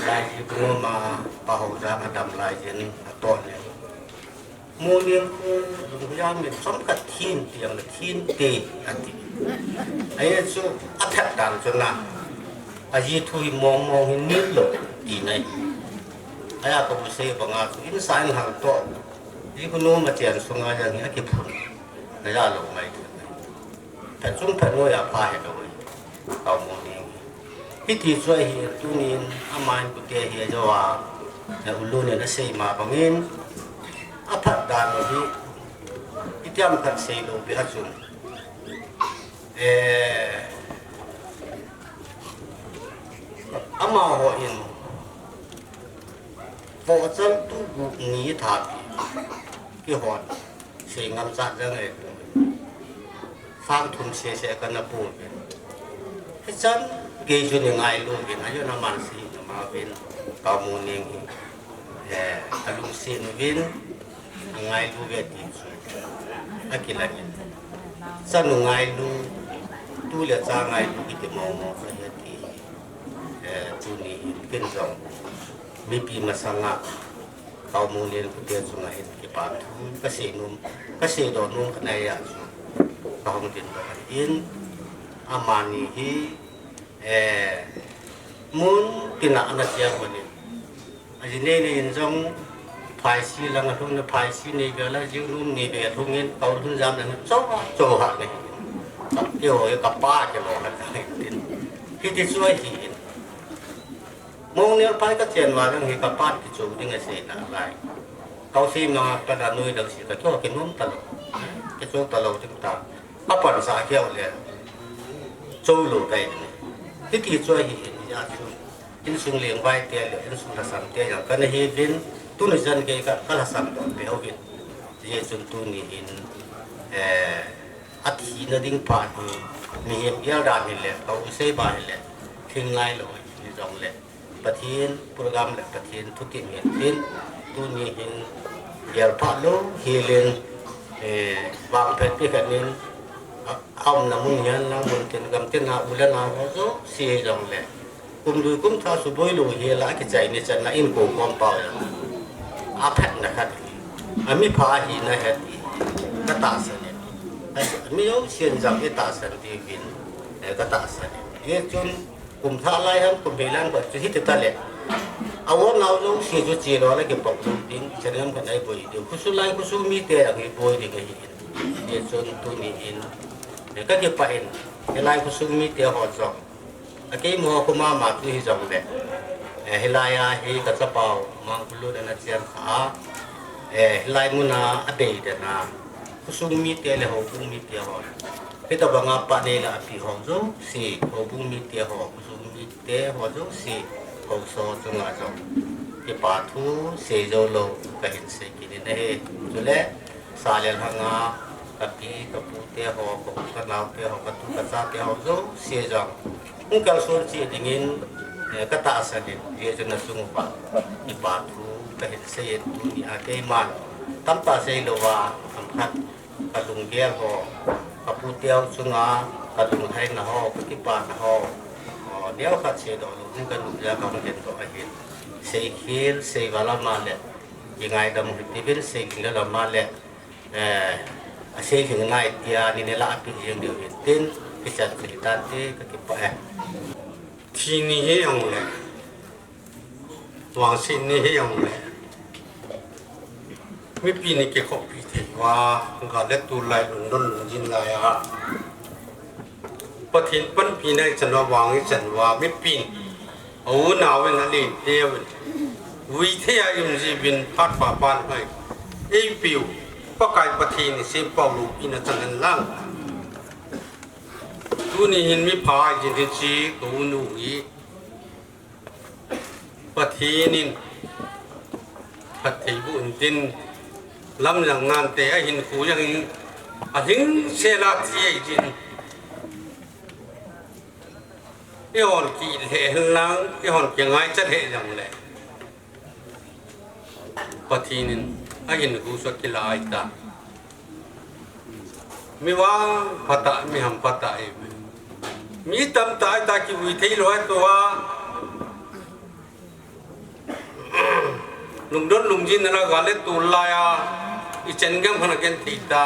lai ji kunu ma pa ho jang a dam lai in, a ton in. Mu ning khu, lung ya min som ka thin tiang le thin te, a ti. A ye chu, a phat dan chu na. A ji thu hi mong mong hi nil lo, ti nai. A ya ka bu sei banga chu, in sa in hang to. Ji kunu ma chen sunga jang hi a kiphun. Na ya lo mai. Phat chung phat noi a pha he lo. Ka u mu ning. Hiti chu ahi tunin ama in kute hi a jo a. Na u lu ne na sei ma bangin. A phat dan lo hi. Itiam khat sei lo pi a chun. Eh, ama ho in. Vo chal tu gu ni tha pi. Kihon. Sei ngam chat jang e. Sang thum sese kana pu vin. Hichan gei chu ni ngailu vin, ajo na man si na ma vin, ka u mu ning hi. Eh, a lungset nu vin, a ngailu ve ti chu. A kilang in. Chanu ngailu, tu le cha ngailu kiti mo mo ka he ti. Eh, tuni hin kin jong. Mipi masanga. Ka u mu ning kute chunga hin kipa thu, ka sei nom, ka sei doh nom ka nei a chu. Ka hung tin doh in, amani hi, eh, mun tina ana sia ko ni. A ji nei nei in jong, phaisi lang a lhung na phaisi nei ve la, jiu lum nei ve lhung in, ka u lhun jam na chau ha, chau ha nei. Ka, kei ho, ka pa, kei lo ha, ka nei tin. Hiti chu ahi in. Mong nel pai ka chen ma dang hi ka pat ki chu ding a sei na lai. Kau sei ma ka da nui dang si ka chu ki nom ta lo. Ki chu ta lo ding ta. A pan sa kiau le. Chu lo kai ni. Ti ti chu hi ni ya chu. Insung leng vai te le insung la sam te yang ka na hi vin. Tu ni jan ke ka ka la sam do pe ho vin. Ye chun tuni hin, eh, a thina ding phat hi, mihem gel dan hi le, ka u sei ba hi le, thing ngai lo hi jong le, Pathen program le Pathen thutim hin tin, tuni hin gel phat lo hi len, eh, vang phet pi khat nin, a, a umna mun hian nang mun tin gam tin a u le nau ho jouse hi jong le, Kum lui kum thah suboi lou hi la kichai ni chan na in ko kom pau ya. A phat na khat hi. A mi pha hi na het hi. Ka tahsan e. A mi yo sien jang i tahsan ti vin. Eh, ka tahsan e. Ye chun kum thah lai ham kum bei lang ba chu hi te ta le. A wo nau lo si chu chi lo la ki pok lu ding chan ngam ka nai boi ding. Khusu lai khusu mi te a ngi boi ding hi. Ye chun tu ni in. Eh, ka ki pa in. Ye lai khusu mi te ho chong. A kei mo kuma ma tu hi jong le. Eh, hilai a hi ka chapau mang kulu na na chiang kha. Eh, hilai muna a bei de na. Khusung mi te le ho kung mi te ho. Kita banga pa ne la pi ho jo si ho kung mi te ho khusung mi te ho jo si ho so chunga jo. Ki pa thu se jo lo ka hin se kini na he. Chule Sa le hanga, ka pi, ka pu te ho, ka u, ka nau te ho, ka tu, ka cha te ho, jo, sia jong. Hung kal sun chi dingin, eh, ka tahsan in, ye chu na sung uva, i pa thu, ka hin sei in tu ni a keiman. Tam ta sei lo va, am khat, ka lunggel ho, ka pu te ho chunga, ka lunghai na ho, ka kipa na ho. O, neo khat sei do lo, hung ka nu ja ka hung den do ahin. Sei khil, sei vala ma le, i ngai dam hi ti vin, sei khil la ma le, Eh, a sei lhing nai tia ni ne la a pi jeng deu hin tin, kichan thil tan te ka kipah e. Thi ni hi jong le, vangset ni hi jong le, mipi ni kikhoppi thei uva, gal le tulai lungdon lungjin lai a. Pathen panpina ichan uva, vang ichan uva, mipin, a unau in, a lenteu in, vui thei a um jiuvin, phat pha pan hoi. Eipiu, Pakai Pathen in sempau loupina chang hen lang. Tuni hin mi pha jin hiche ka unu hi, Pathen in phatthei boh in tin, lamjang nante a hinkho jong hin, a hingsel a thi ahi jin. Eihon ki lheh hen lang, eihon kingaichat lheh jong le, Pathen in a hinkho chu akila ahi ta. Mi vangpha tah, mi hampha tah ahi. Mi tamtah ahi ta, kivui thei lou ahi tua. Lungdon lungjin na la gal le tulai a, ichan gam hana gen thei ta,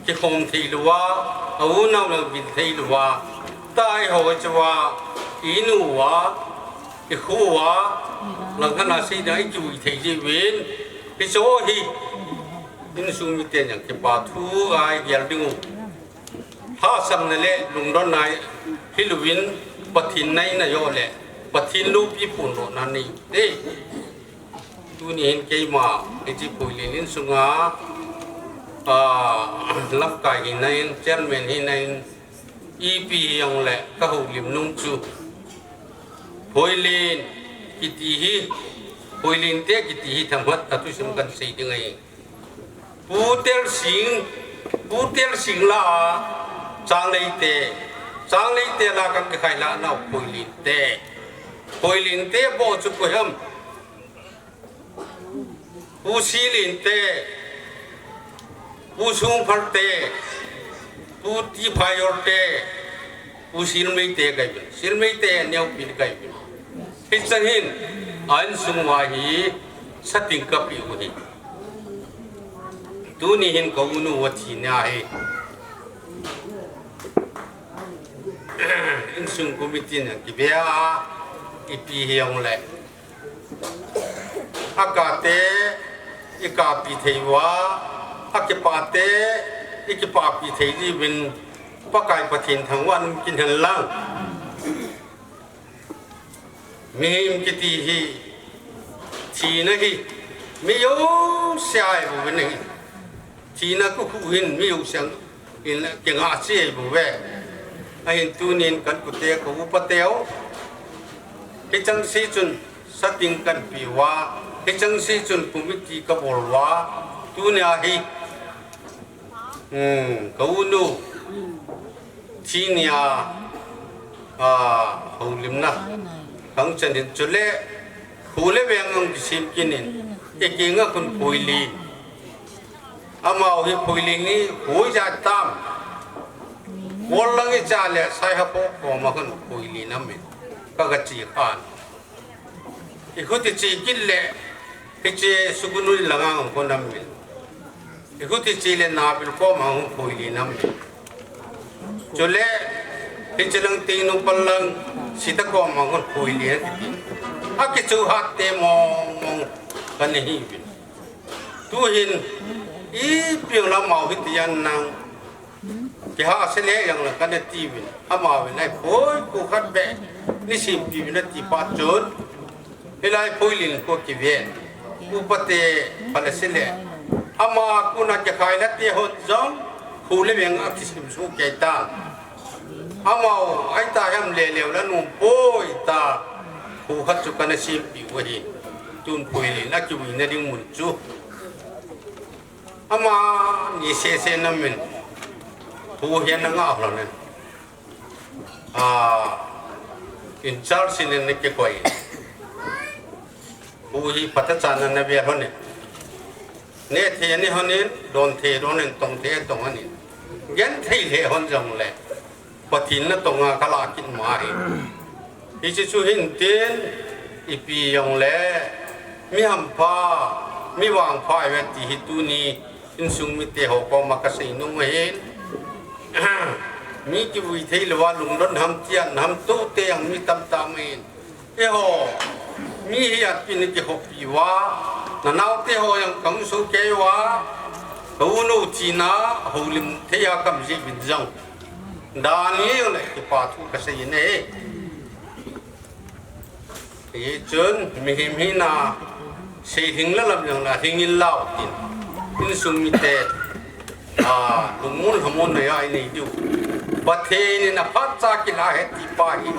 kikhom thei lou a, a unau lang bin thei lou a, ta ahi ho chu a, inu a, ikhu a, lang hana sei na ikivui thei jiuvin, hiche hi, insung miten jong kipa thu a igel ding u. Lhahsamna le lungdonna hi louvin Pathen naina joh le Pathen loupi phondohna nei u te. Tuni hin keima hiche Phoilin insunga, ah, lamkai hina in, chairman hina in, ipi hijong le ka houlim nung chu Phoilin kiti hi, Phoilin te kiti hi themkhat a thusim kan sei ding ahi. Pu Telsing, Pu Telsing la a, Changlei te, Changlei te la kan kikhai la nau Phoilin te. Phoilin te bou chu koi ham. Pu Silin te, Pu Sungphal te, Pu Tiphaijol te, Pu Silmei te kahi uvin. Silmei te neopi kahi uvin. Hichan hin, a insung uva hi, sating kapeh u ahi. Tuni hin ka unu athi nia hi. Insung committee in akibe a, ipi hijong le. Akate, ikapi thei uva, akipate, ikipapi thei diuvin, Pakai Pathen thangvah in um kit hen lang. Mihem kiti hi, thina hi, mi jouse ahi bouvin ahi. Thina kikhu hin mi jouse in kingah cheh ahi bouve. Ahin tunin kan u te, ka upa teu. Hicheng se chun sating kan pe uva, hicheng se chun committee ka bol uva, tunia hi, hmm, ka unu, thi nia, a, houlimna, khang chan hin chule, khu le veng ang kisem kit in, ikinga khun Phoilin. Amaho hi Phoilin hi hoija tam. Bol lang icha le Saihaphok koma khun Phoilin amin. Ka ga chi khan. I khuti chi kit le, hiche sukunu langa hung kon nam min. I khuti chi le nabil koma hung pui li nam min. Chule, hiche lang tinu palang sita koma hung pui li nam min. Akichu hat te mong mong ka ni hi min. Tuhin, ipi jong le amau hiti jan nang. Kihahsa le jong le kana ti uvin. Amau vin ai poi, kho khat beh. Ni simpi vin ati phat chun. Hilai Phoilin kho kiven. Upa te phala sile. Ama kona kikhai la te hon jong. Khu le veng a kisim su kei ta. Amau ai ta hem le leu la num poi ta. Kho khat chu kana simpi u ahi. Tun Phoilin a kivuina ding mun chu. Ama ni sese na min. Hu hian na nga hlo nen. A, in charge nen na kikoi. Hu hi pata chana na ve hlo nen. Ne the ni hlo nen, don the don nen, tong the tong nen. Gen thei le hon jong le. Pathen natong a ka lah kit ma hi. Hiche chu hin tin, ipi jong le, mi hampha, mi vangpha i ve ti hi tuni, insung mite ho koma ka sei nom ahin. Mi kivui thei lou a lungdon ham tian ham tu te jong mi tam tam ahin. Eiho, mi hi atpin kihoupi uva, na naote ho jong ka hung soh kei uva, ka u nu china, houlim thei a ka um jeh uvin jong. Dan hi jong le kipa thu ka sei in ahi. Hichun, mihem hina, seilhing la lam jong le, lhing in lau tin. Insung mite, a, lungmon lhamon nei a i nei diu. Pathen in aphat cha kilah ahi ti pa hi,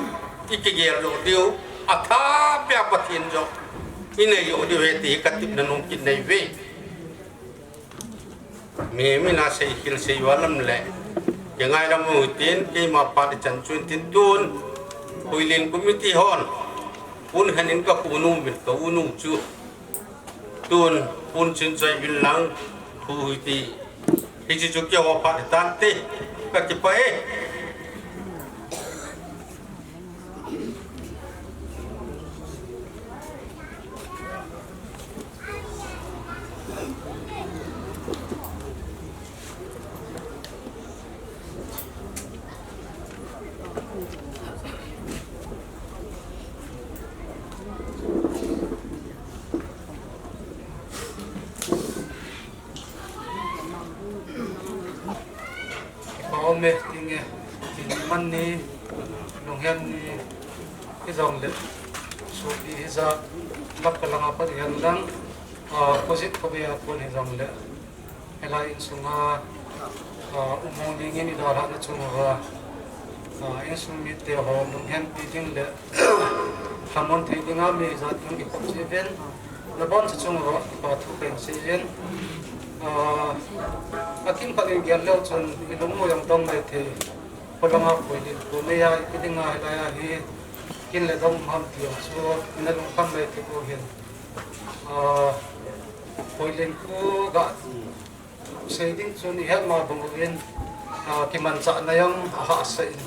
i kigel lou diu. Atha pia Pathen jong i nei lou diu ahi ti ka tepna nom kit nei ve. Mihem in asei khel sei uva lam le. Kingai lam u tin, keima phat i chan chun tin tun. Phoilin committee hon. Pun khan in ka u nu min ka u nu chu. Tun, pun chun choi vin lang, hu hui ti. Hiche chu keiho phat tan te, ka kipah e. Kipa um e, ti nge, tin man ni, lunghem ni, hijong le, sopi hija, lap ka langa pat hihen lang, a, opposite ka be a kon hijong le, hilai insunga, a, um hung dingin i dalhahna chung uva, a, insung mite ho lunghem pi ding le, lhamon thei dinga mi ijat hung kikhop jeh uvin, naboncha chung uva kipa thu kahin sei in, a, akimkhat in gel leu chun i lung u jong dong le thei, kholanga Phoilin kho nei a i dinga hilai a hi, kin le dong um ham ti jong chu, ina lungkham mai thei u hin, a, Phoilin kho ga Sei ding chun i het ma bang uvin, a, kimanchahna jong ahahsa in.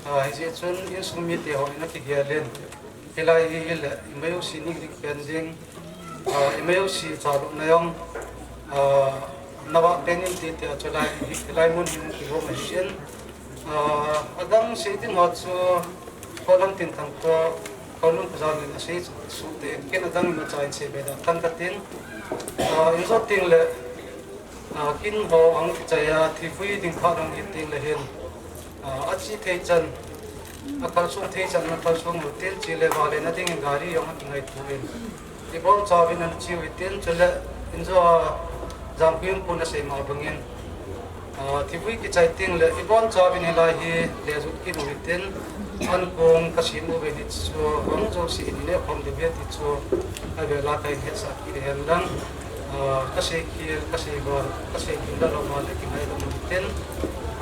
A, hijeh chun insung mite ho in akigel in. Hilai hi hile, i mai u si ning ding pen ding. A, i mai u si chalupna jong. A, nava pen in ti tia chu lai, hilai mun hi hung kigong ahi in. A, adang sei ding ho chu, Kho lam tin thang toh, kho lam kho jal in asei suh te, ken adang in achaina sei be da, thang katin. A, in jot teng le, a, kin ho ahung kichai a, thivui ding phat ahung hi teng le hin. A, ache thei chan, akalsong thei chan, akalsong u tin, che le vale na ding in gari jong akingaito in. I bol chauvin ana che u hitin, chule in jo a Jamkhuim pun asei ma bangin, a, thivui kichai teng le i bol chauvin hilai hi le jut kit u hitin, ankong kasem u ve ni chu, ahung jouse in i neh khom diu ve ti chu, avel a kahin hetsah kit hen lang, a, kasei khel, kasei val, kasei khel la lou ma le kingai lou hitin,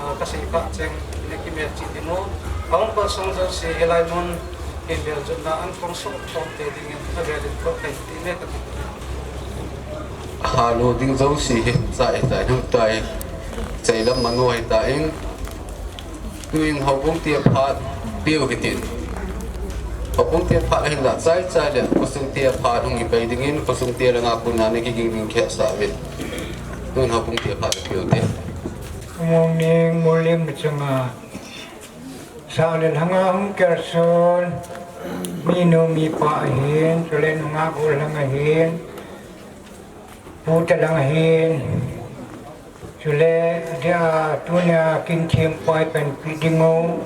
a, kasei kha cheng, i neh kimelchih ding u, ahung kalsong jouse hilai mun, Kin bel jotna ankong sung tawmte dingin avel in thot kahin ti mek a ti. Halo ding jouse hi chai chai hung tai. Chai lam manu hai ta in. Tuin houbung tia phat piu hitin. Houbung te phat ahin la chai chai le, khosung te phat hung kipai dingin, khosung te langa kona na kiging ding khe sa ve. Tun houbung te phat a piu te. Morning, morning, machanga. Sa le lhanga hung kerson, minu mipa ahin, chule nungah gol lhang ahin, pu te lang ahin, chule dia tunia kin thim pai pen pi dingo,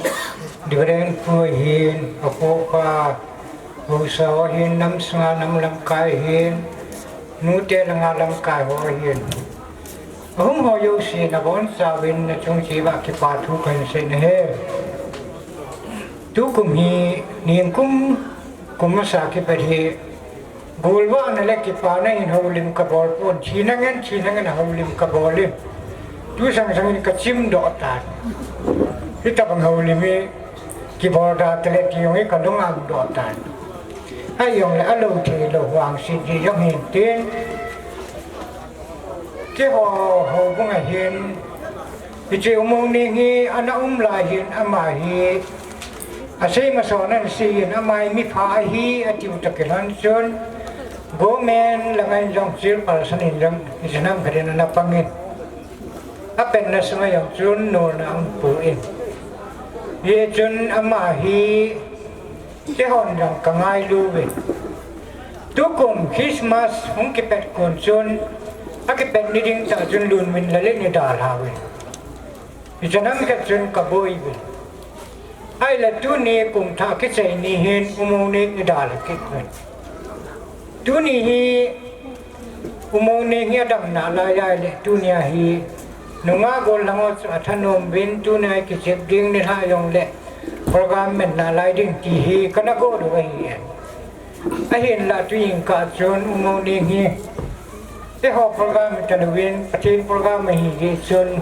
Reverend pu ahin, apo pa, hausa ahin, nam sunga nam lamkai ahin, nu te langa lamkai ho ahin. Ahung ho jouse nabonchauvin nachung cheh uva kipa thu kahin sei nahi. Tukum hi, ningkum, kum masa kipat hi, golvahna le kipana hin houlim kabol pon, thina ngen, thina ngen a houlim kabol in. Tu sang sangin kachim doh tan. Hitabang houlim hi, kibol da tele ti jong hi kalung ang doh tan. Ahijongle alou thei lou vangset ji jong hin tin. Keiho houbung ahin, hiche U Mongning hi ana um lai hin ama hi, asei masang ahin sei in ama hi mipha ahi atiu toh kilhon chun, government langa hin jong chairperson in jong, hiche nam khat in ana pang in. Apenna sunga jong chun nolna aum poi. Hichun ama hi Keihon jong kangailu uve. Tukum Christmas hung kipet kon chun, akipet ni ding tah chun Lunminlal in eidalha uve. Hiche nam khat chun kaboi uve. Ahile tuni kum thah kichai ni hin U Mongning eidalha kit uve. Tuni hi U Mongning hi adam nalai ahile, tunia hi nungah gollhang ho chu athanom uvin, tunia hi kichep ding nilhah jongle program man nalai ding ti hi kana gol u ahi e. Ahinla tu jingkah chun U Mongning hi eiho program hitalou vin, Pathen program ahi jeh chun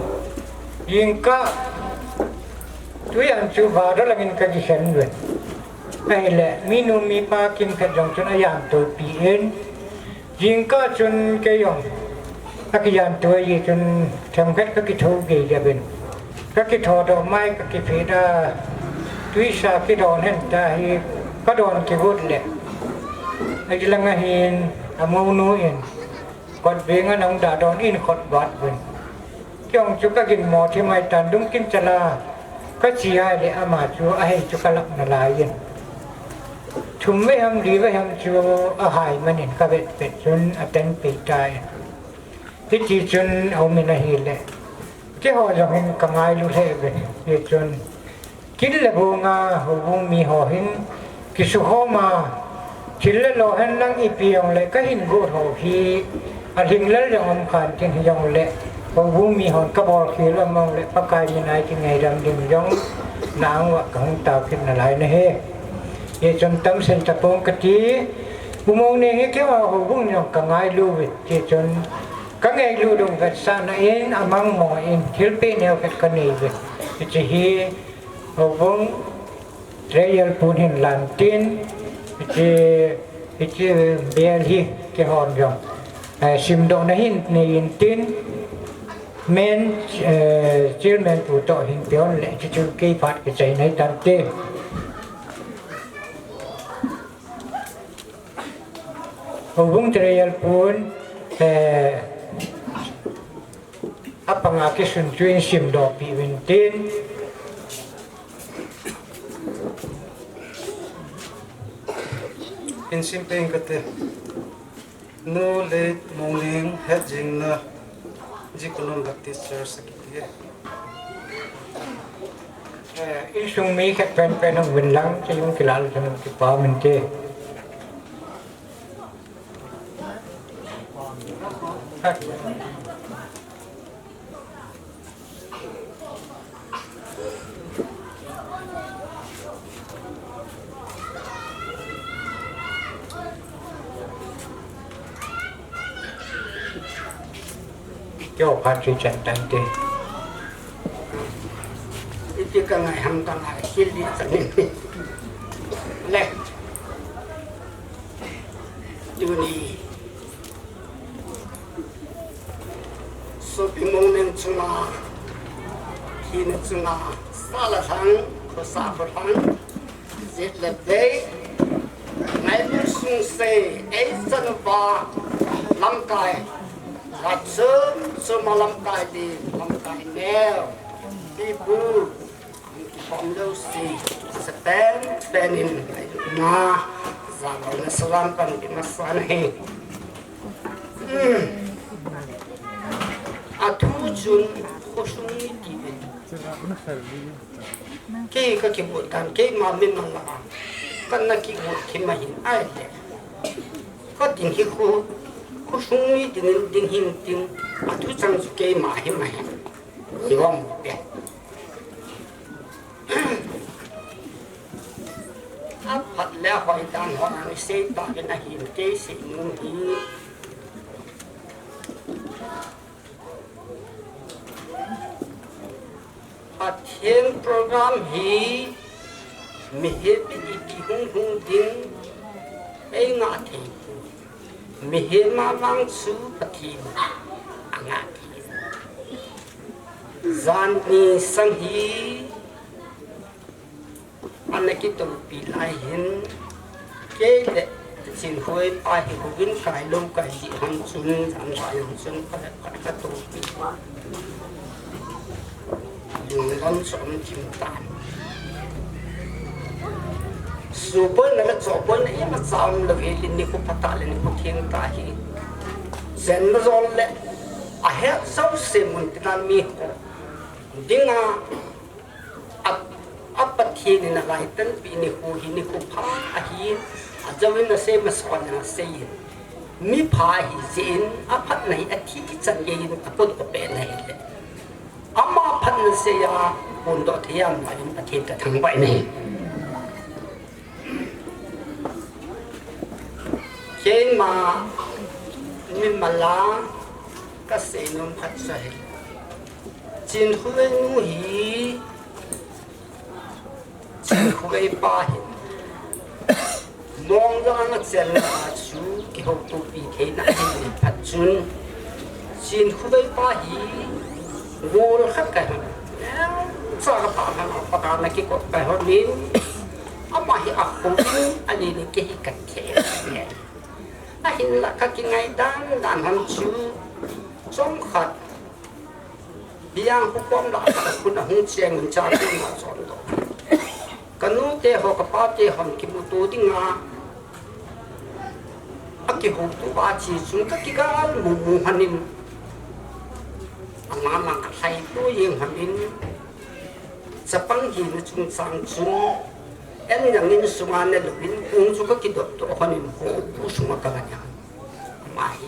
jingkah tujan chu vada langin kakikhen uvin. Ahile minu mipa kimkhat jong chun ajantopi in, jingkah chun keijong akijanto ahi chun themkhat kakitho gei jeh uvin. Kakitho doh mai kakiphe da, twisa kidon hen ta hi kadon kigot le, aji langa hin amounu in kot veng a nahung dadon in kot vat uvin. Keijong chu kaginmo thim ahitan, lungkim chala kache ahile ama chu ahei chu kalap nalai in. Thum vei ham, li vei ham chu ahai manin kavetpet chun atan pei tai. Hiti chun aumin ahile, keiho jong hin kangailu lheh uve. Hichun kin le bong a houbung miho hin kisukhom a, thil le lo henlang ipi jongle kahin got ho hi alhinglel jong um khan tin hijongle, houbung mihon kabolkhel u amongle Pakai mina kingaidam ding jong nang uva kahung tao kit nalai nahi. Hichun tamsei tapong kati, U Mongning hi keiho houbung jong kangailu uve, hichun kangailu dungvetsahna in amangmo in thilpeh neokhat kanei uve. Hiche hi houbung treasurer pun hin lantin, hiche, hiche bel hi keihon jong, eh, simdohna hin neiyin tin, main, eh, chairman pu toh hin peon le, hiche chu kei phat kichaina hitante. Houbung treasurer pun, eh, apanga kisun chu in simdohpeh uvin tin. In simpeh ing kate. Nu le Mongning hetjingna, Jikulon Baptist Church akiti e. Eh, insung mi khat penpen hung uvin lang, chejung kilal chun kipa um inte. Keiho phat chu chan tante. Iti kangai ham kangai, kil di kanin. Le. Tuni. Sopi Mongning chunga, thina chunga, sa le lhang, khosa kholhang, jet le bei, Ei sung se, ei san ba, lamkai. Lat sum sum a lamkai di, lamkai neo. Ti bu, ki pom lo si, sa pen, pen in, na, za lo na salam kan ki na sa na hi. Hmm. A thu chun, khosung ni ti ve. Kei ka kibut dan, keima min man la. Kan na kibut kima hin ai le. Ka ding hi khu, khosung ni ding, ding hin ding. A thu chang chu keima hi ma hin. Ni wa mu pe. A phat le hoi dan ho na ni sei ta ke na hin kei sei nu hi. Pathen program hi mihem in iti hung hung ding ei ngah thei. Mihem a vang chu Pathen a ngah thei. Jan ni sang hi ana kitopi lai hin, kei le Chinkhoi pa hi houin kai lou kai ji hon chun, jan kai hon chun, ka le ka, ka topi. Lungdam chom chim tan. Supoina le chopoina ima chom lou hi, lin ni khu phatah le ni khu theng tah hi. Jen na jol le, a het jouse mun tina mi ho. Dinga, A, a Pathen in a laitanpi nikho hi nikho pha ahi, a jou in a sei masa a sei in. Mi pha ahi jeh in a phatna hi a thi kichan gei in a pon ko pen ahi le. Ama phatna sei a pon doh thei a, ama in Pathen ka thangvah in ahi. Keima mimal a ka seinom khat chu ahi. Chinkhovei nu hi, Chinkhovei pa hi, Mongjang a chenna chu kihoutopi theina ahi phat chun, Chinkhovei pa hi, gol khat ka hi, cha ka pa na pa ka na kikop ka hon in, ama hi a houin, a ni ni kei hi ka the. Ahinla ka kingai dan dan hon chu, chomkhat, Biang khu kom la ka khun a hung cheng un cha tu ma chon to. Ka nu te ho ka pa te hon kimuto dinga, a kihouto a chi chung ka kigal mu mu hon in. Ama lang ka lhai to jeng hon in. Chapang hina chungchang chun, en jang insunga ne lou in, kong chu ka kidop to hon in, kong pu sunga ka la jang. Ama hi.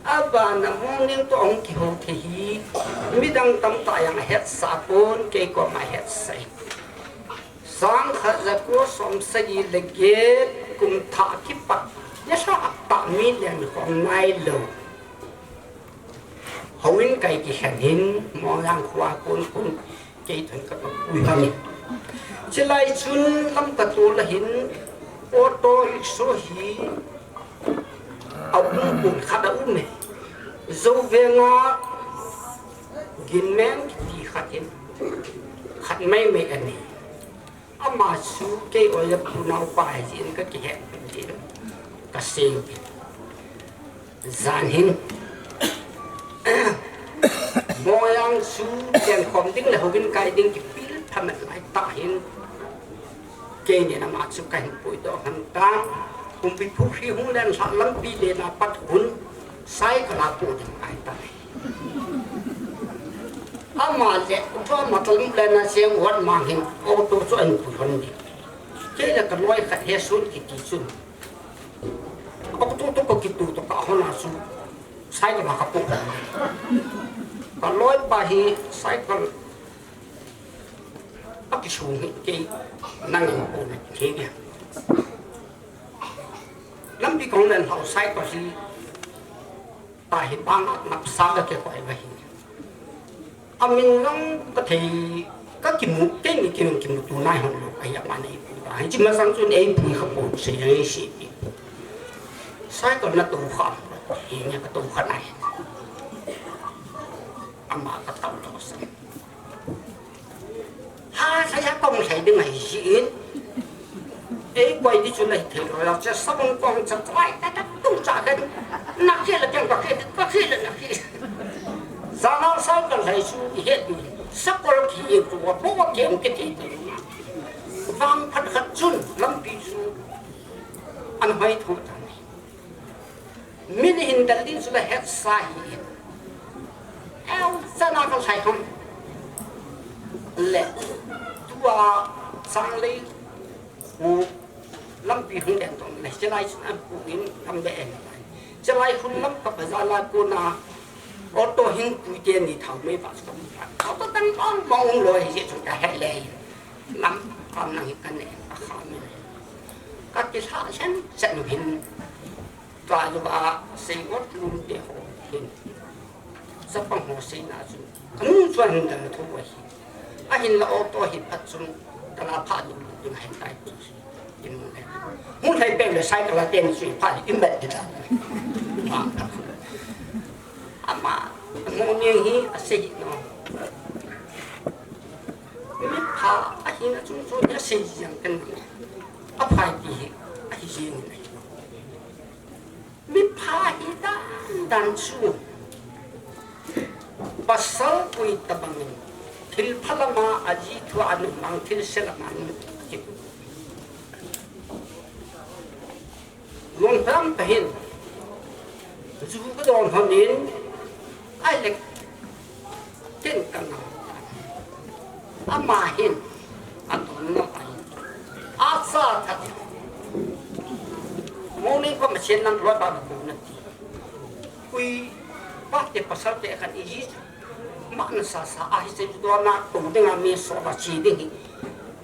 Abana morning to hung kihou thei hi, midang tamtah jang a hetsa pon, kei koma hetsa e. Sang khat ja ko som sagi le get kum thah kipat, nilhah tah mi lengkhom nai lou. Houin kai kikhen hin, Mongjang khoa kon kon, kei thon ka pui hon in. Chulai chun Lamka tol a hin, auto rickshaw hi, a um kun khat a um e. Jou Veng a Ginmen kiti khat in, khat mai mai a nei. Ama chu kei oi le pu nao pa ahi jeh in ka kihet jeh in ka sei. Jan hin. Mongjang chu lengkhom ding le houin kai ding kipil phamat lai tah hin. Kei nin ama chu ka hin puidoh hon tan. Kumpi phu hi hung len lha lampi len a pat hun. Cycle a pu ding kai ta. Ama le, upa ma talim le na siang wat mang hin, auto chu an pui hon di. Kei le ka loi khat he sun kiti chun. Auto to ko kitu to ka hon a su, cycle ma ka pu hon di. Ka loi pa hi cycle a kisung hi kei nang in pu na kei dia. Lampi kong len hau cycle hi, Tahi banga napsa ka kikoi va hi. Amin lang ka thei, ka kimu, kei ni kimu kimuto nai hon lou, ahi ama nei pu ta. Hiche masang chun ei pu kha pon sei jang ei sei pi. Cycle na to kha, hi nia ka to kha nai. Ama ka tao lou sa. Ha, sa ya kong sei ding ahi jeh in. Ei koi di chu lei thei lo, ya che sabon kong cha chai ta ta tung cha ka. Na ke la keng ka ke, ka ke la na ke. Sana sa ka lei chu i he di. Sa kol ki e tu wa bo wa ke ke thei di. Vang phat khat chun lampi chu an hoi thu ta ni. Min hin dal din chu la het sa hi. Eu sana ka sai ham. Le. Tua sang lei. Khu lampi hung den tong le, chilai chun an pu in lam be en. Chilai khun lam ka bazar la ko na auto hin tui te ni thau mei va chu ka mu ra. Auto tang tang ma ung lo hi chu ka he le. Lam kam nang hi ka ne ka kha me. Ka ki sa sen sen hin. Ka lu ba sei ot lum te ho hin. Sapang ho sei na chu. Ka nu chuan hin dang thu ko hi. A hin la auto hi phat chun ka la pha lu lu ding hen tai ti hi. In mu le. Mu thai pe le sai ka la ten sui pha in bet ti ta. Ama, mo ni hi a sei hi no. Mi pha a hin a chung chu ni a sei yang kan ni. A phai ti hi a hi jing ni. Mipha hi dan dan chu pasal pui tabangin thil phalama aji thu anung mang thil selama anung. Lungpam pahin ju ka don honin ai le Ken ka ngam. Ama hin a ton na pai. A sa tha. Mo ni ko ma chen nang loi ba ko na ti. Kui pa te pasal te kan i ji. Ma na sa sa a hi se do na to de nga me so ba chi de hi.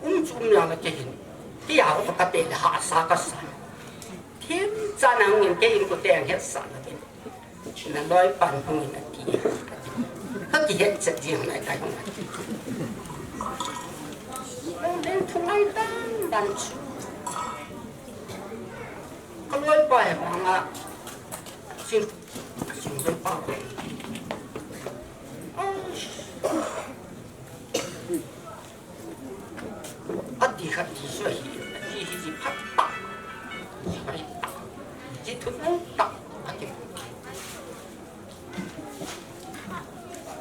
Um chu um ya la ke hin. Ti ya ko ka te ha sa ka sa. Thim cha nang ngin ke in ko te ang het sa na ke. Na loi pan hung in ati. Ka kihet chet jing lai kai hung ati. Leng thu lai dan dan chu. Ka loi pa he ma nga. Sin, sin loi pa. Ati khat ti so hi, hi, hi, hi, phat tak. Hi, phat tak. Hi, thut nung tak. Ati.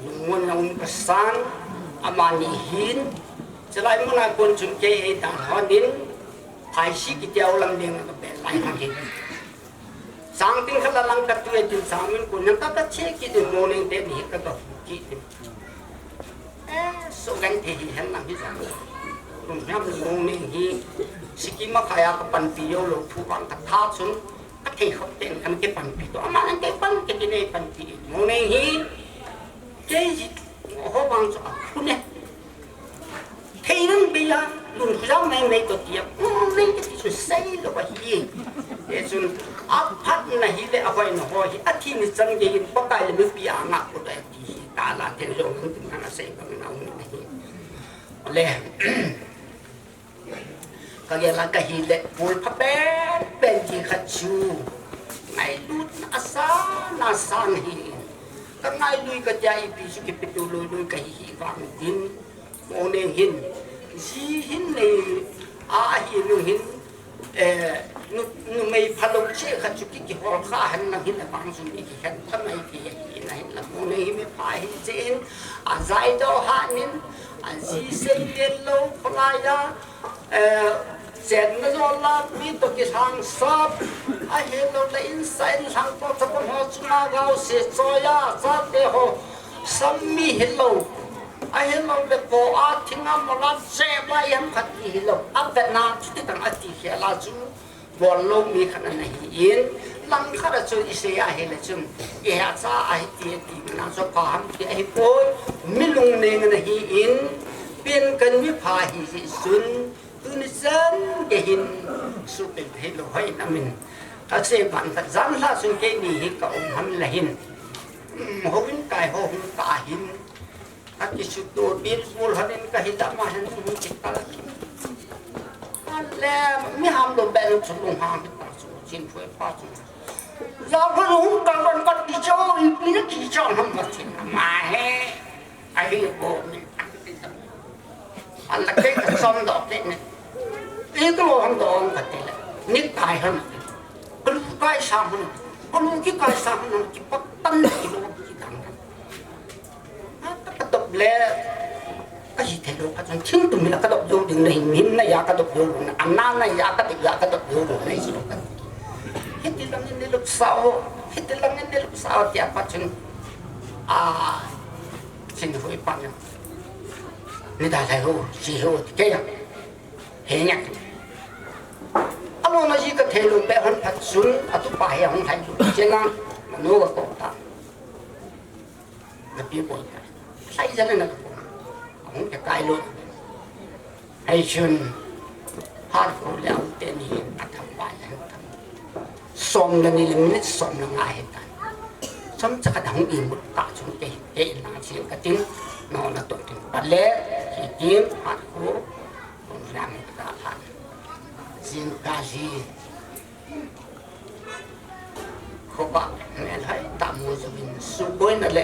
Lungmon na um ka san, ama ni hin. Chalai muna kon chun ke e dan honin. Phai si ki tia ulam ding ka bel lai hang hin. Sang tin khat la lang ka tu e tin sang min kun nang ka ka che ki tin morning te ni ka ka ki tin. Eh, so gan te hi hen lang hi sang. Kun nam morning hi siki ma khaya ka pan pi yo lo thu bang ka tha chun ka thei khop ten kan ke pan pi to. Ama nang ke pan ke ti nei pan pi. Morning hi ke ji ho bang chu a khu ne. Thei nang be ya, lun khu jam mai mai to tia, um, nei ke ti chu sei lo ba hi. E chun, a phat na hi le, a hoi na ho hi, a thi ni chan ge in, Pakai le mipi a nga ko da ti hi, ta la thei jong nang tin nang a sei bang na um na hi. Le, ka ge la ka hi le, pul pha pen pen ti khat chu, ngai lut na sa, na sang hi. Ka ngai lui ka tia ipi chu ki pitu lui lui ka hi hi vang din. Mo ne hin, ji hin nei, a, a hi nu hin, eh, nu, numei phalo che khat chu ki, ki hol kha han nang hin a bang chu mi ki khen kha mai ki hi na hin la mo ne hi mi pha hin che in, a zai do ha nin, a ji sei len lo kholai a, eh, chen na zo la mi to ki sang sap, a hi lo la in sa in sang to ta ko ho chu na gao se cho ya, sa te ho, sam mi hi lo. Ahilou le ko a thing a mola che ba yam khat hi lo. A vet na chu ti tang a ti khel a chu bol lo mi khat ana hi in. Lang khat a chu i sei a hi le chun i he cha a hi ti ti na so pha ham ti a hi poi. Mi lung neng ana hi in. Pen kan mi pha hi ji sun. Tuni chan ke hin su pen thei lo hoi na min. Ka se ban khat zan hla sun ke ni hi ka um ham la hin. Hm, ho in kai ho hung ka hin. Ka ki su to bil pul han in ka hi da ma han hung ki ta. Ale mi ham lo be lo chu lung hang ki ta chu chin phu pa chu. Za ko hung ka ban ka ti cho i pi na ki cho ham ka chin ma he. Ahi bo min. Ala ke ka som do ke ne. Ni ka lo han do ang ka ti le. Ni kai han. Ka lu kai sa han. Ka lu ki kai sa han ki pak tan ki lo ki dang. Ha, ta ka dop le. Ka hi thei lo ka chun thing tum la ka dop jo ding le hin na ya ka dop jo na. Ana na ya ka dop ya ka dop jo na hi lo ka. Hiti lang ni lup sao. Hiti lang ni lup sao ti a pa chun. A, sin hui pa ni. Ni da lai ho, si ho ti ke ya. He nya. Amo na ji ka thei lo pe han phat sun, a tu pa he hung thai lo. Che na, na no ka ko ta. Na pi ko ta. Sai ja na ko. Hung ke kai lo. Hai sun. Har ko le au te ni a tham ba le tham. Som le ni le minute som le nga he ta. Som cha ka dang i mut ta chung ke. Ke na sin ka tin. No na to tin. Pa le. Ki tin. Har ko. Ram ka pha. Jingkah hi. Khoba, melhai, tamu jovin, suboina le,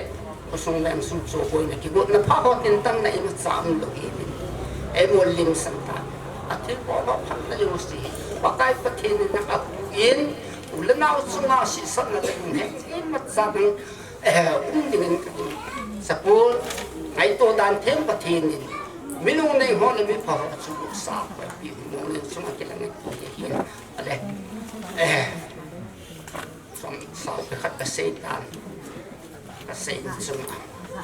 khosung leng sung suboina, kigotna pha ho tin tang na in cham lo hi. Ei mo lim san ta. A thil ko ho phat na jo si. Pakai Pathen in na ka pu in, u le nau chunga si san na le he. Ei ma cha dang. Eh, um dingin ka ding. Sapul, ngaito dan them Pathen in. Mi nungneng ho le mi pha ho chu sa ko pi nungneng sung a kilang ki hin. Ale. Eh. Som sao pe khat ka sei dan. Ka sei sung.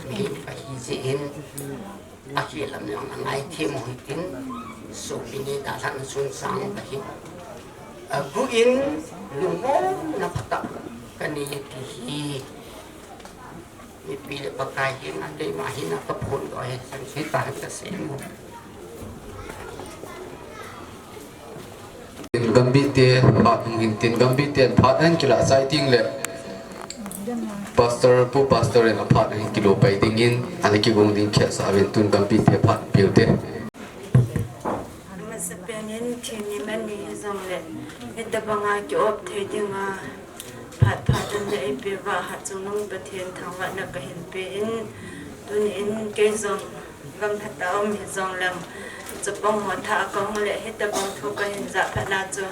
Mi pa hi ji in. A khi lam jong a ngai them ho hitin, so mi ni da than sun sang ka hi. A gu in lungmon na phatah ka ni ti hi. Mipi le Pakai hi na, keima hi na ka phun do he san si ta ka sei mo. Tin Gambih te phat hung hin tin Gambih te phat an kila chai ting le Pastor, Pu Pastor in a phat an kilo pai ding in, an kigong ding khel sa vin tun Gambih te phat piu te. Masa pen in thin ni man ni hi jong le, hitabanga ki op thei dinga, phat phat an le ipi va ha chung nung Pathen thangvahna ka hin pe in, tun in kei jong Gam lhata um hi jong leng, chapang ho tha a ka hung le, hitabang thu ka hin jah phat na chu,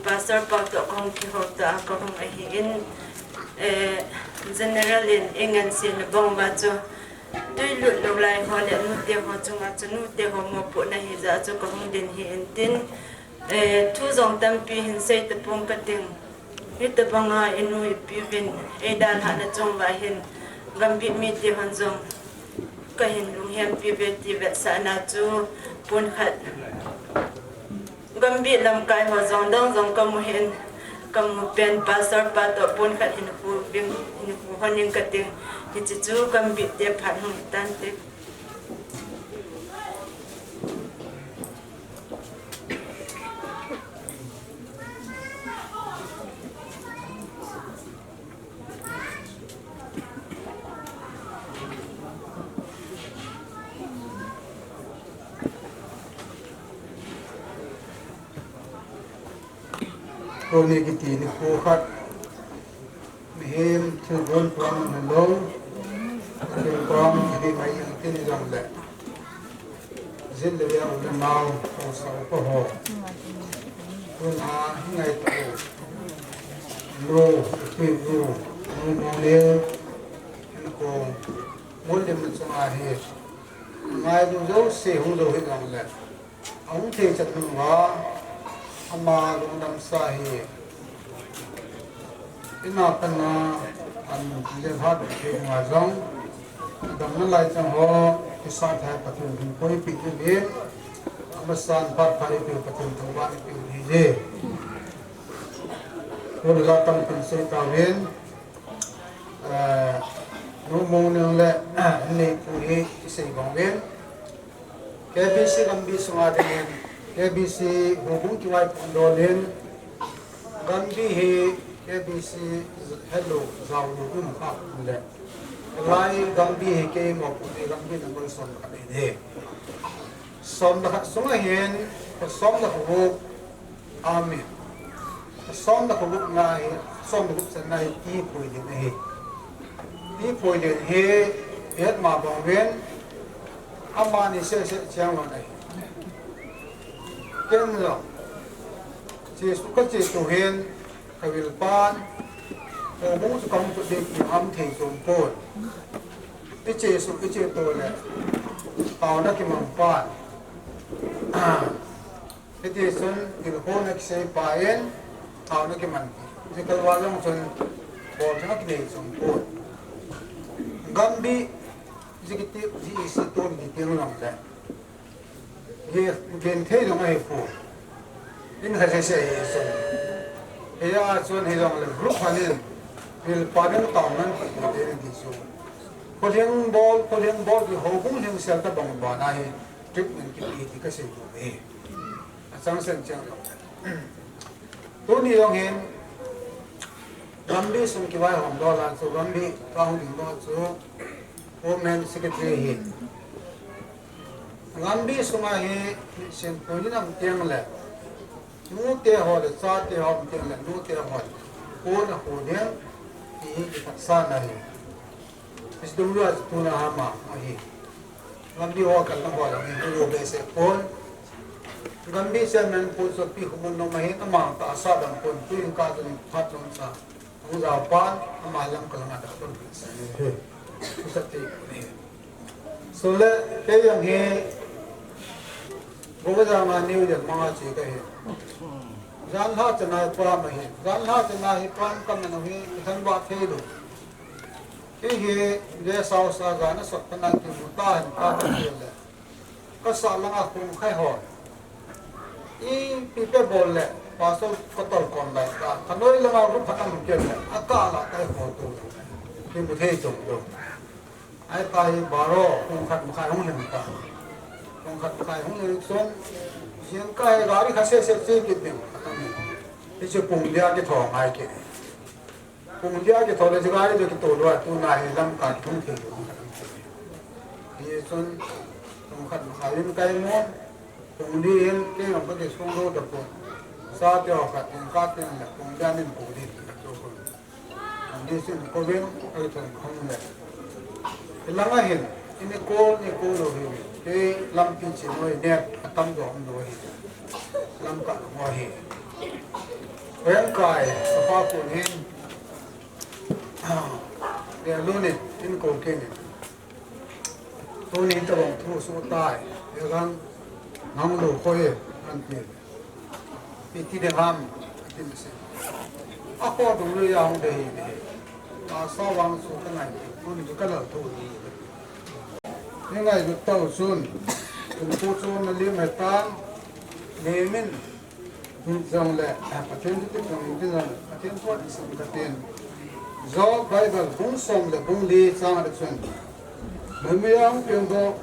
Pastor pa toh ka hung kihou ta a ka hung ahi in, eh, general in i ngen si na bang uva chu, tui lut lou lai ho le nute ho chunga chu nute ho mopohna hi jeh a chu ka hung din hi in tin, eh, thu jong tampi hin sei tapong ka ting. Hitabanga i nu i pi uvin ei dalhahna chung uva hin Gambih mite hon jong ka hin lunghempi uve ti vetsahna chu pon khat Gambih lamkai ho jong dang jong ka mu hin ka mu pen Pastor pa toh pon khat hin khu ving hin khu hon in ka ting hiche chu Gambih te phat hung tan te. Koni kiti nikho khat. Mihem thilgon tuam na lo, thil tuam hi mai ang tin jong le. Jin le ya u le nau, u sa u pa ho. Tuna hi ngai ta u. Lo, pi u, mo mo le, hin ko, mo le mo chunga hi. Ngai du jo se hung jo hi jong le. Ahung thei chat nung uva, ama lungdam sa hi. Ina pana an le hat thei nunga jong. Damna lai chang ho, kisa thai Pathen hin koi pi ki le. Ama san phat thai pi Pathen thangvah pi hi je. Ko la tam pin sei ta ven. Eh, nu mong nang le, nei pu hi, ki sei bang ven. K B C Gambih sunga dingin, K B C houbung kiwai pon dol in, Gambih hi K B C hello, zau lu um kha le. Lai Gambih hi kei mo pu ni Gambih number som khat hi. Som le khat sunga hin, som le khat gu, amen. Som le khat gu na hi, som le khat chan na hi, ti pui din hi. Ti pui din hi, het ma bang ven, amani se se chiang lo na hi. Ken jong, Jesu kache tu hin, kavil pan, houbung chu kahung chu ding ti ham thei chom pon. Iche su, iche tu le, taona kimang pan. Hiti chun, tilkhouna kisei pan, taona kimang. Jikal va jong chun, bol thang kinei chom pon. Gambi, jikiti, ji isi tu ni ti long le. Gen, genthei jong ahi pon. In kha sese ahi chun. Hia chun hijongle group khat in, vil pa ding tao nan ti ti ti ti chu. Kholhing bol, kholhing bol ti houbung lhingsel tabang bana hi, treatment kipe ti kasei u ahi. Achang sen chang jong. Tuni jong hin, Gambi sung kivaihom doh lai chu, Gambi kahung ding doh chu, Women Secretary hi. Gambi sunga hi, Sempui nam tiang le, nute ho le, chate ho tiang le, nute ho, kona ho ding, ti hi kiphatsahna ahi. President Lua chu tuna hama ahi. Gambi ho kal na ho lang hi, hu be se pon. Gambi chairman pu chu pi khu mun nom ahi, ama tahsa dang pon, tu in ka tu in phat long cha. Hung jao pan, ama lam kal nga da pon. Hi. Hu sa te pon hi. So le, kei jong hi, Bogajang a New Year manga che kahi. Jan lha chana pa ma hi. Jan lha chana hi pan kam na hi, than ba thei lo. Kei hi, le sao sa ga na sot pa na ki mu ta han pa ka ki le. Ka sa langa khum khai ho. Ipi pe bol le, pastor ka tol kon lai ta. Ka noi langa ru phat am ke le, a ka la kai ho tu. Ki mu thei chom lo. Ai ta hi baro, kum khat makhai hung leng ta. Kum khat makhai hung leng chun, jing ka hi gari kha se se che kit ding. Hiche pung dia kithou ngai kit. Pung dia kithou le gari dia kithou lou, tuna hi lam ka kithung thei lou. Hichun, kum khat makhai in kai mo, pung li in kei jong ka kisung lou tapon. Sa te ho khat in ka tin le, pung dia in pung li ka chu kon. Pung li sin ko ven, ai thon khong le. Ilang a hin, ini ko, ni ko lou hi. Kei lampi chin noi ne, atam do hom lou hi. Lam ka mo hi. Ren kai, sapa kun hin. Ah, dia lu ni, in ko ke ni. Tuni tabang thu su tai, dia lang, nang lu ko ye, an ti. Iti ding ham, ati mase. A kho dung lui a hung dei hi dei. A sa vang su ka ngai, tuni ka lal thu ni. Ni ngai lut tau sun. Kum pu sun na lim he tan. Ni min. Hin jong le, Pathen thu ti jong in tin jong, Pathen thu ti sim ka tin. Job Bible bung som le bung li chang a chun. Mimi ang piang do,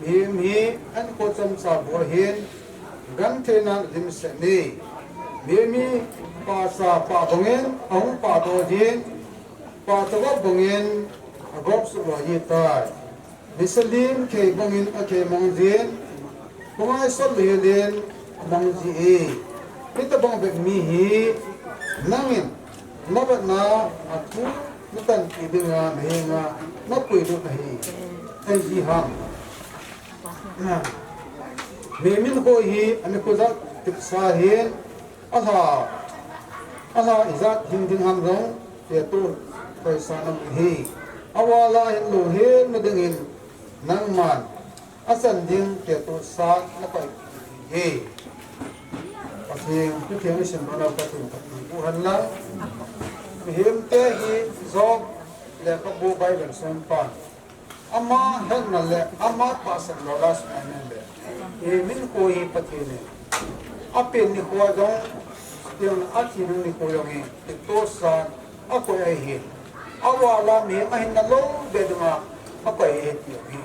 mi mi an ko chom cha bo hin. Gentheina dimset ni. Mihem hi pasa pa bangin, ahung pa doh jin, pa tawap bangin, agop suh loi ji tai. Nisa lim khei bangin akhei mang jin, khongai sot lou helin amang ji e. Hitabang bep mi hi, nangin, navetna, athu, natan ti dinga, nahenga, napuilut ahi. Ahi ji ham. Mihem in kho hi, ani kho jat tipsa hin, alha, alha ijat hing ding ham jong, tiatu, koi sa nam hi. Avala hin lou hin ma dingin, nangman, asan ding, tiatu sa, na koi hi. Pathen, Pathen isim mana Pathen, Pathen, bu han lang. Mihem te hi, Job, lekhabu Bible sung pan. Ama hetna le, ama tahsan lou la sum ahi le. Mihem in kho hi Pathen in. Apen nikho jong, tiang athi nikho jong hi, itosan, akoi ahi. Avala mihem ahinna lou be dinga, akoi ahi ti hi.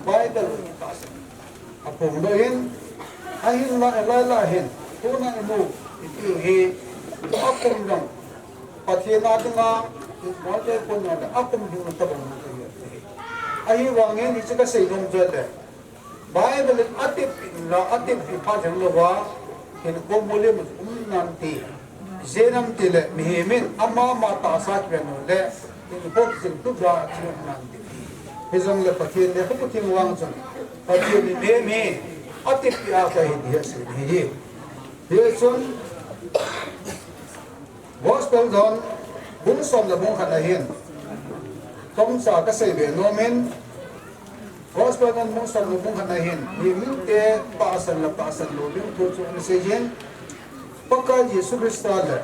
Bible in tahsan. Aphongdoh in, ahinna lai la hin, tuna imu, iti hi, akum jong. Pathen a dinga, ibol te kon jong le, akum ding tabang na te. Ahivangin hiche kasei nom chu le. Bible in atep in la, atep pi pha jeng louva, hinkho mulim um nan ti. Ijeh inem itile, mihem in ama ama tahsa kiven u le, hinkho kijing tup da kium nan ti. Hijongle Pathen le, Pathen vang chun. Pathen in mihem hi, Atipi a kahi ti hi asei hi. Hichun Gospel John bung som le bung khat na hin chomcha kasei be nom in, Gospel John bung som le bung khat na hin, himinte tahsan le tahsan lou ding thu chu ana sei in, Pakai Jesu Christa le,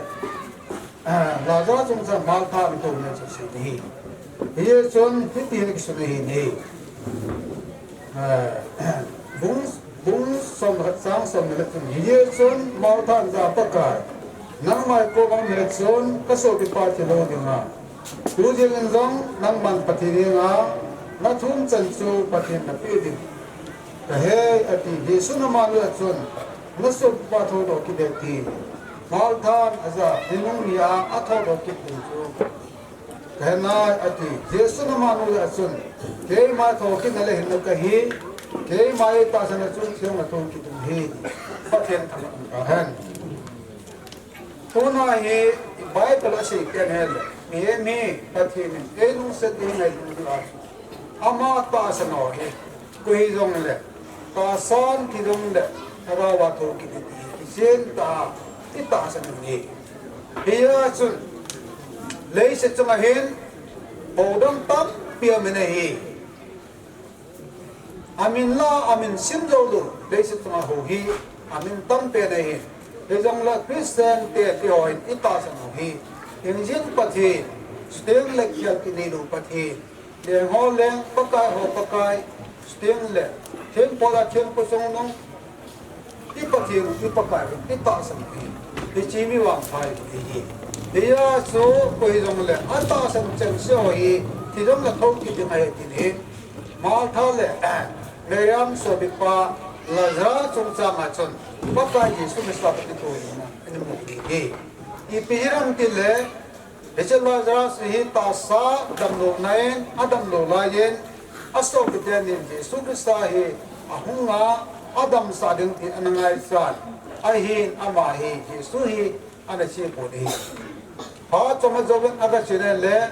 ah, Lazarus chungchang Martha ana tou na chu asei hi. Hichun hiti hin kisun ahi. Ah, bung, bung som le khat chang som le li chun, hichun Marthan ajah a, Pakai, nangma koma um hile chun kasopipa thi lou ding a, tujing in jong nangman Pathen henga nathum chan chu Pathen napeh ding kahi, ati. Jesun ama lui a chun, nasopipa thoudoh kit in, ati. Marthan ajah a, ninung ni a athoudoh kit ding chu kahe nai, ati. Jesun ama lui a chun, keima thou kitna le hinna kahi, keima eitahsan a chun thil jong athou kit ding ahi. Pathen thangvah in umhen. Tuna hi Bible a asei pen hile, mihem hi Pathen in eilungset ding ngailutna a chu ama tahsan u hi, koi hijongle tahsan, thi jongle lhagao a thou kit ding ti hi kichen tah a itahsan u ahi. Hia chun leiset chunga hin bou dang tampi aum in ahi. Amin la, amin sim joulou, leiset chunga hou hi amin tam pen ahi. Hijongle Christian te, ti ho hin itahsan u hi, hingjing Pathen, chuteng le khel kinei lou Pathen, leng ho leng, Pakai ho Pakai, chuteng le thempu la thempu chungnung, i Pathen u, i Pakai u itahsan u hi, hiche mi vangpha ahi. Hia chu koi hijongle atahsan chengse ho hi thi jongle thou kit ding ahi, tin ahi. Martha le Mariam sopipa Lazarus chungchang a chun Pakai Jesu Christa toh kitoh na ana mu ahi. Ipi hiram tile, hiche Lazarus hi tahsa damlouna in, adamlou lai in, asopitenin Jesu Christa hi ahunga adamsah ding ti ana ngaichan, ahin ama hi Jesu hi ana chepon ahi. Phat chom ajouvin aga chen le,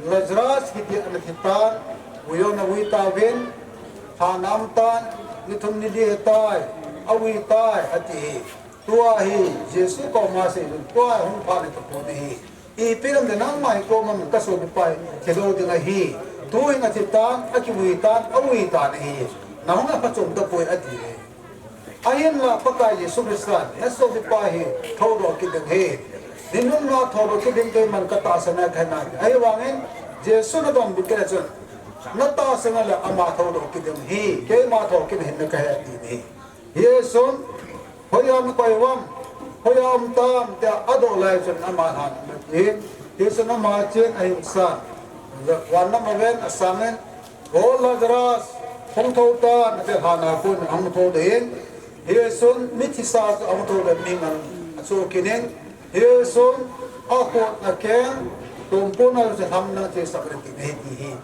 Lazarus kiti ana thi tan, vui jong ana vui tauvin, lhan a um tan, ni thum ni li ahitai, avui tai, ati hi. Tua hi Jesu koma asei jin, tua ahung phat ahi tapon ahi. Ipi lam tile nangma hi koma um in, kasopipa hi thi lou ding ahi. Tuhin athi tan, akivui tan, avui tan ahi. Nahung a phachom tapoi, ati ahi. Ahinla Pakai Jesu Christan, nasopipa hi thoudoh kit ding ahi. Ninunga thoudoh kit ding keiman katahsan e, kahe nai. Ahivangin Jesun adonbut kit a chun, natahsan le ama thoudoh kit ding ahi, keima thou kit in hinna kahe, ati ahi. Hichun, hoiya nakoi uvem, hoiya um tam, tia adoh lai chun ama lhan ana ati. Hichun ama chun ahin san, van lam aven, asangin, O Lazarus, hung thou tan, ati, lhan a kon ahung thoudoh in. Hichun mithisa chu ahung thoudoh in, mihing ahin achoh kit in. Hichun akhut akeng, tumpun a chu lhamna chu asah in ati ahi, ti hi.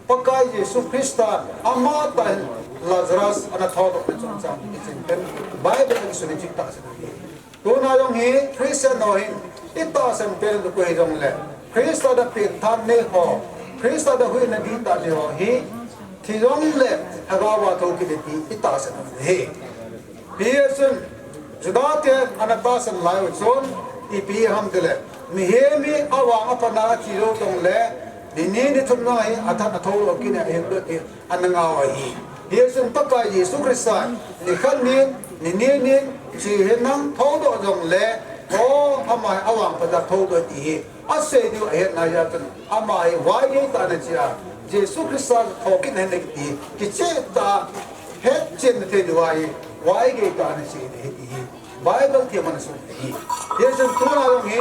Pakai Jesu Christan amatah in Lazarus ana thoudoh na chungchang kichen pen Bible in sun in chih tahsan ahi. Tuna jong hi Christian ho hin itahsan pen u koi hijongle, Christa dia pengtha nei ho, Christa dia huhhingna dihtah nei ho hi, thi jongle lhagao a thou kit ding ti itahsan u ahi. Hichun Juda ten ana tahsan lai u chun ipi ham tile, mihem hi avang aphatna athi jou jongle, ni ni ni thum jong hi athat a thoudoh kit in ahi, ti ana ngah u ahi. Hichun Pakai Jesu Christan nikhat nin, ni ni nin, hiche hi nang thoudoh jongle, o, ama hi avangphat a thoudoh ti hi asei diu ahet nai jeh chun, ama hi vaigei tah in ana che a, Jesu Christa thou kit in ahi kiti kicheh tah a hetchen na thei diu ahi, vaigei tah in ana che in ahi ti hi Bible themna asun ahi. Hichun tuna jong hi,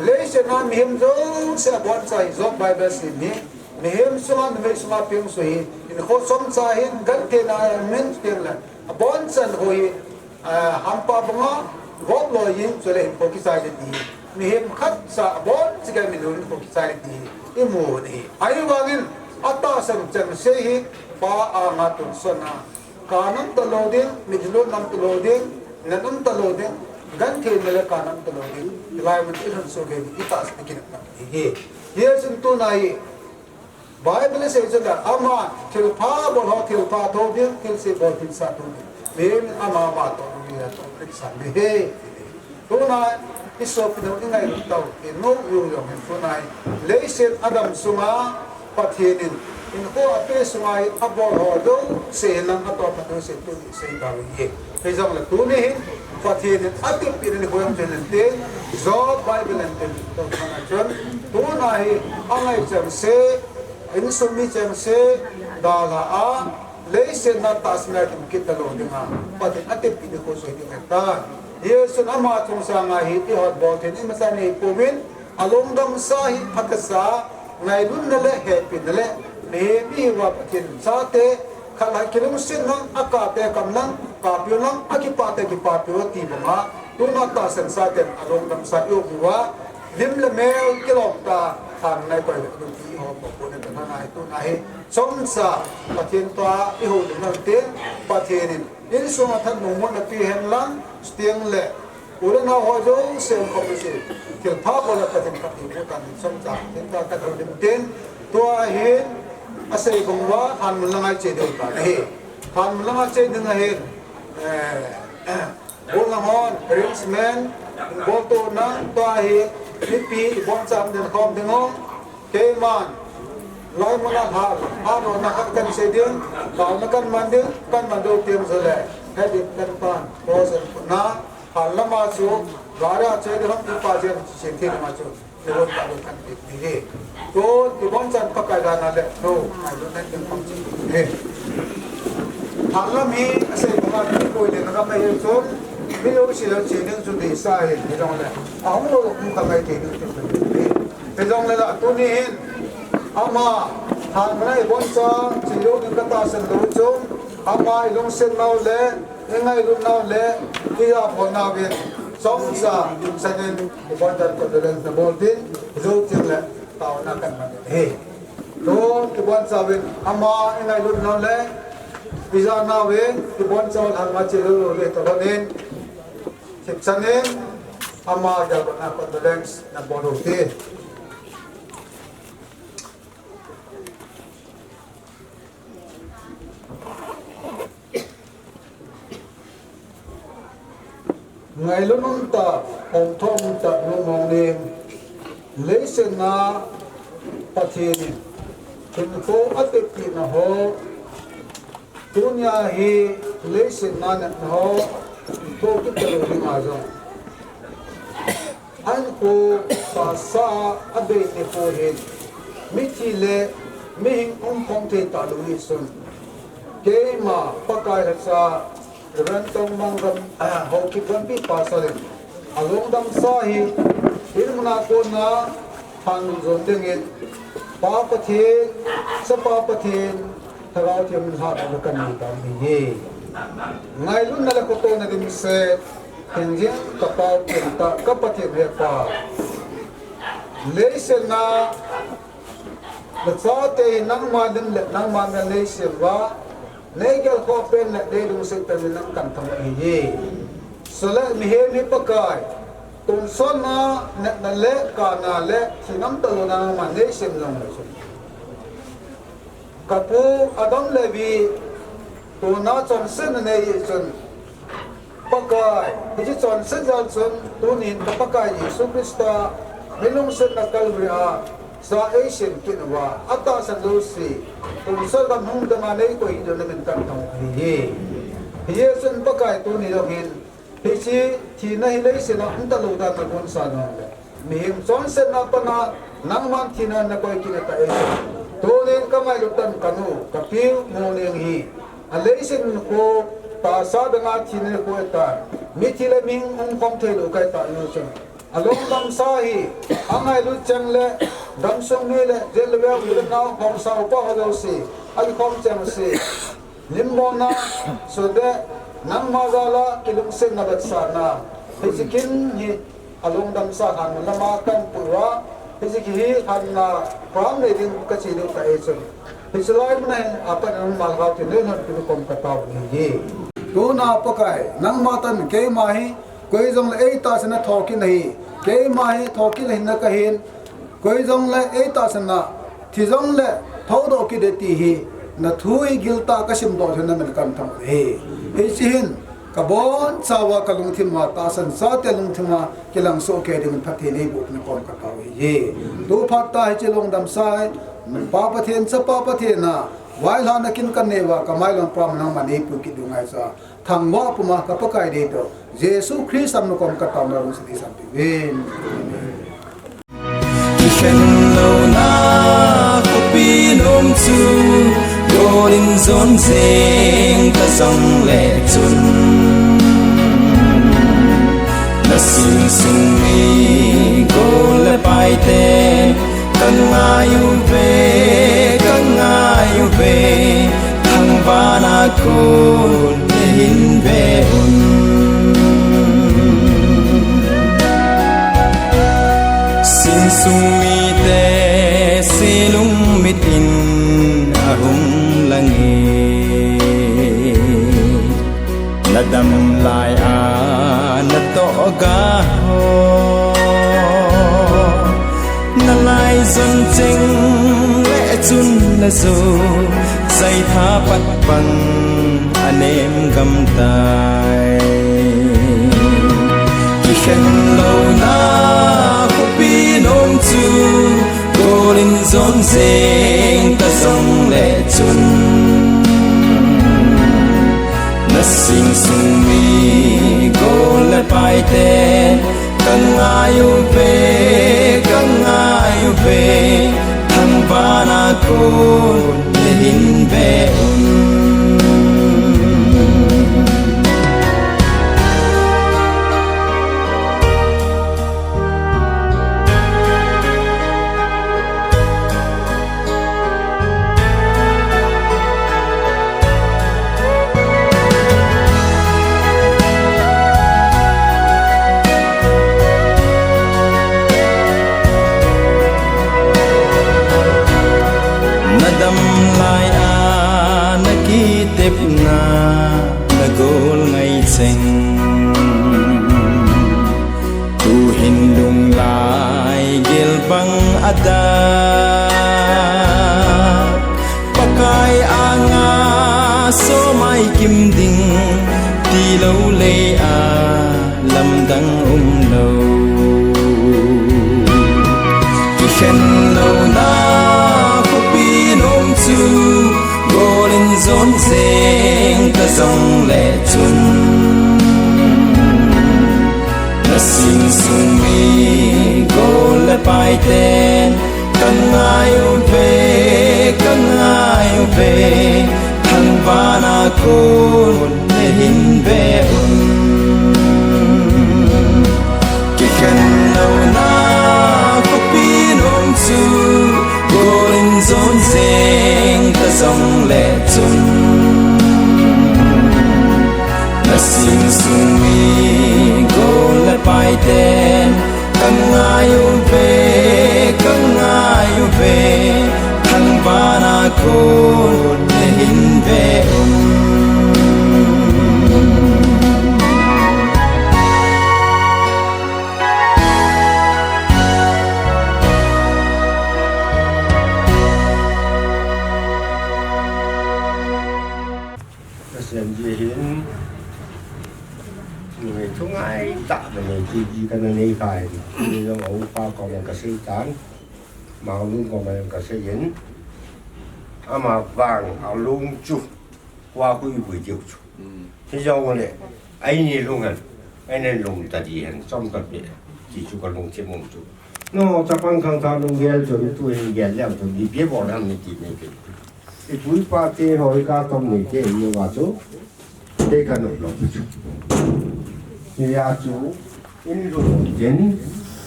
leiset a mihem jouse abonchan hi, Job Bible sim hi, mihem sunga, numei sunga pengsoh hi, hinkho chomcha hin, gentheina min teng le, abonchan ho hi, ah, hampa banga vop loi in, chule hinkho kichai le ti hi, mihem khatcha aboncha gei mitlhi in hinkho kichai le ti hi imu u ahi. Ahivangin atahsan chengse hi Pa anga tonsot a, ka nam talou ding, mitlhi nam talou ding, na nam talou ding, gentheina le ka nam talou ding, hilai mun i lhunsuh gei ding, itahsan kinepna ahi. Hichun tuna hi, Bible in asei chu le, ama thilpha bol ho thilpha thou ding, thilse bol thilse thou ding. Mihem in ama ama toh nunga toh rit san ding ahi. Tuna i sopi nau i ngailut tau, i nu i u jong hin tuna hi leiset a dam sunga Pathen in hinkho a pe sunga hi abol ho jouse hin lang atoh phat jouse tuni sei tau ahi. Hijongle tuni hin Pathen in atepna nikho jong chu hin tin, Job Bible in tin, tuna chun, tuna hi angai chengse, insung mi chengse, dalha a, leiset a tahsan a ding kit talou dinga Pathen atepna nikho chu hi ding ahitai. Hichun ama chungchang a hi i hotbol thei in i masa nei pouvin, alungdamsa hi phatasa, ngailutna le hepina le mihem ihiuva Pathen chate, khat le khat kilungset lang, akah te akah lang, kapiu lang, akipah te akipahpiu ti banga, tuna tahsan sa ten alungdamsa i um uva, lim le mel kilom tah a, thanei koi le, ti ho ko ko ne ta na hi tuna hi. Chomcha, Pathen toh i houlim nau tin, Pathen in, insung a thanop mun ape hen lang, sting le, u le nao ho jouse um khom u si, thilpha bol a Pathen khat hi bu tan chomcha, tin ta ka houlim tin, tua hin, asei bang uva, thanmun langa che ding ta ahi. Thanmun langa che ding ahi, eh, Bol lang hon, arrangement, bol to nang, tua hi, mipi, iboncha um den khom ding u, keiman, lai mun a hal, hal na khat kan sei ding, taona kan man ding, kan man ding teng jong le, he ding kan pan, ko sen na, hal lama chu, gari a che ding ham ti pa jen, chen thei lama chu. Ibon ta lo kan ti ni. Tun, ibon chan Pakai dan a le, no, ai lo nan ding pang chi ni. Thanlam hi, asei banga, mi koi le na ka mai chun, mi lo si lo chi ding chu dei sa hi, ni dong le. A hung lo lo kum ka mai te ding chu ni. Ni dong le la, tuni hin, ama, thanlam ibon cha, chi lo ding ka tahsan lou chun, ama ilungset nau le, i ngailut nau le, i abol nau vin, chomcha, sanin, ibon chan condolence na bol tin, jou tin le, taona kan man ding ahi. Tun, ibon cha vin, ama i ngailut nau le, i ja nau vin, ibon cha vin hal ma che lou lou le, to lou nin, thip chanin, ama ja vin na condolence na bol u ti. Ngailut um tah, hong thom um tah, nu Mongning. Leiset a Pathen in, hinkho atepna ho, tunia hi leiset a natna ho, hinkho kit talou ding a jong. Ahin kho tahsa a bei nikho hin, mithi le mihing um khom thei talou hi chun. Keima Pakai lhacha Reverend Tongmang Gam, ah, Haokip Gampi Pastor in, alungdamsa hi, dinmun a kona, thanop jon dingin, Pa Pathen, Chapa Pathen, Lhagao Theng min hat na kan nei tau ahi. Ngailutna le khotona dimset, hingjing ka Pau pen tah, ka Pathen he Pa. Leiset a, na chate hi nangma lim le nangma mel nei sem uva, nei gelkhoh pen le nei lungset pen in nang kan thangvah ahi. Chule mihem hi Pakai, tonsot a natna le kana le thina um talou a nangman nei sem jong le chun. Ka pu Adam le Evi, tuna chonsetna nei chun, Pakai, hiche chonset jal chun, tunin ka Pakai Jesu Christa, mi lungsetna Calvary a, cha eisem kit uva, atahsan jouse, tonsot gam hung dama nei koi hih diu na min kan thangvah ahi. Hijeh chun Pakai tuni jong hin, hiche thina hi leiset a um talou dan na gonsa jong le. Mihem chonsetna a pat a, nangman thina na koi kit na ta e. Tunin ka ngailut tan ka nu, ka piu, Mongning hi. A leiset hinkho, tahsa dang a thina hinkho ahitan. Mithi le mihing um khom thei lou ahitan u chun. Alungdamsa hi, angailut cheng le, gamsung mi le, jail le, u le nao, khomsa upa ho jouse, akikhom chengse. Lim mona, sode, nangma jal a, kilungsetna vetsahna. Hiche kin hi, alungdamsa lhan lama kan pui uva, hiche kin hi lhanna pram nei ding ka chi diu ka e chun. Hiche lai mun a hin, apat nangma Lhagao Theng nei lhon pi kom ka tao ahi. Tuna Pakai, nangma tan keima hi, koi jong le ei tahsan a thokit na hi, keima hi thokit le hinna ka hin, koi jong le ei tahsan a, thi jong le thoudoh kit e ti hi, Na thu hi giltah a ka simdoh jeh in na min ka thangvah e. Hiche hin, ka bonchauva ka lungthim uva tahsan chate lungthim a kilang soh kei dingin Pathen in eiboh peh in kom ka tao ahi. Tu phat a hiche lungdamsa hi, Pa Pathen, Chapa Pathen a, vaihomna kin ka nei uva, ka mailom pam nangman neipuipi kit diu ngaichat a, thangvah puma ka Pakai deitah Jesu Christa min in kom ka taona lungset in eisanpeh uvin. Kikhen louna khopi nom chu gol in jon jeng ta jongle chun, na sing sung mi gol le paite ka ngai uve, ka ngai uve, thangvahna khut neihin ve un. Sing sung mite se lungmit in ahung lang e. Na dam lai a na toh ga ho, na lai jon cheng le chun na jo, jaitha pat bang a nem gam tai. Kikhen louna khopi nom chu gol in jon jeng ta jongle chun, na sing sung mi gol le paite ka ngai uve, ka ngai uve, thangvahna khut neihin ve un. Na dam lai a na kitepna na gol ngai cheng, tu hin lung lai gel bang a da. Pakai anga somai kim ding ti lou le a lamdang um lou. Kikhen louna khopi nom chu gol in jon jeng ta jongle chun, na sing sung mi gol le paiten ka ngai uve, ka ngai uve, thangvahna khut neihin ve un. Kikhen louna khopi nom chu gol in jon jeng ta jongle chun, na sing sung mi gol le paiten ka ngai uve, ka ngai uve, thangvahna khut neihin ve un. Ka sem ji hin, ngai thu ngai tah, ngai thu ji ka na nei kha hin. Ni jong a upa koma ka sei tan, Manglun koma ka sei in. Ama vang a lung chu, wa hui hui diu chu. Hi jong le, ai ni lung hen, ai nen lung ta di hen, chom ta pe, ti chu ka lungthim um chu. No, chapang khangthah lung gel chu, tu hin gel leu chu, di pe bol ham ni ti nei pe. I pu i pa te ho i ka tom ni te i va chu. Te ka nop lou chu. Tia chu, in lum jen,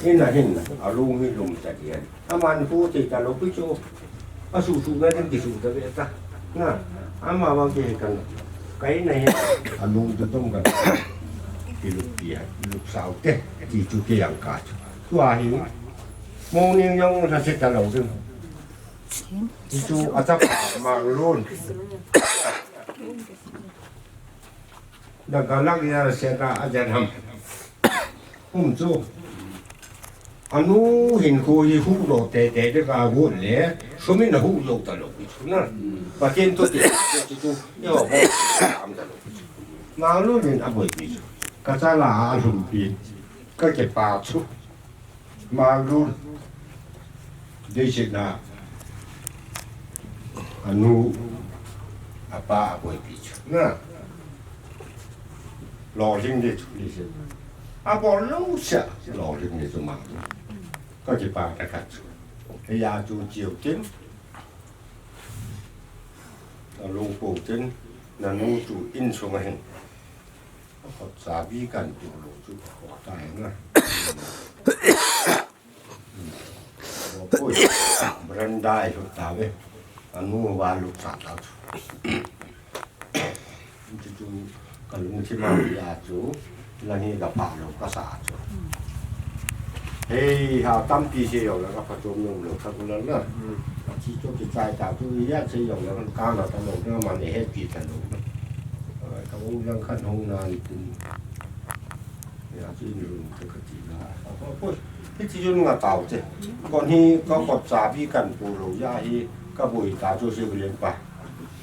in a hin, a lung hi lum ta jen. Aman hu te ta lou pi chu. A su su na din ki su ta ve ta. Na, ama bang ke ka nop. Ka in a hin, a lung tu tom ka. Ki luk pi ha, luk sau te, ti chu ke yang ka chu. Tua hi, morning jong sa se ta lou chu. Chu a chapa Manglun. Da galak ya se ta a jan ham. Um chu. Anu hin khu hi hu lo te te de ka gu le. Sum in ahuh jou talou pi chu na. Pathen toh ti chu chu. Yo, ba, am talou pi chu. Manglun in aboipi chu. Ka chala a alhumpi. Ka kipa chu. Manglun. Deiset na. Anu. Apa aboipi chu. Na. Lolhing ding chu. Deiset. Abol lou seh. Lolhing ding chu Manglun. Ka kipa ta khat chu. Hiya chu chiu tin. Alung po tin, nanu chu insunga hin. Kot chabi kan tu lo chu, ko ta hin na. Ko poi, veranda hi lo ta ve. Anu va lo cha ta chu. Chu chu ka lungthim a chu, lang hi ka pha lou ka sa chu. Hei, ha tampi sei jong le ka pha chom nom lou kha ku lal na. A chi chu kichai ta chu, ya sei jong le ka na ta lou na, man he pi ta lou na. Ka u lang khan hung na ni tin. Ya chu in lung ka ka ti la. Ko, ko, hi chi chu nga tau che. Kon hi ka kot chabi kan pu lou ya hi ka boi ta chu sei ku len pa.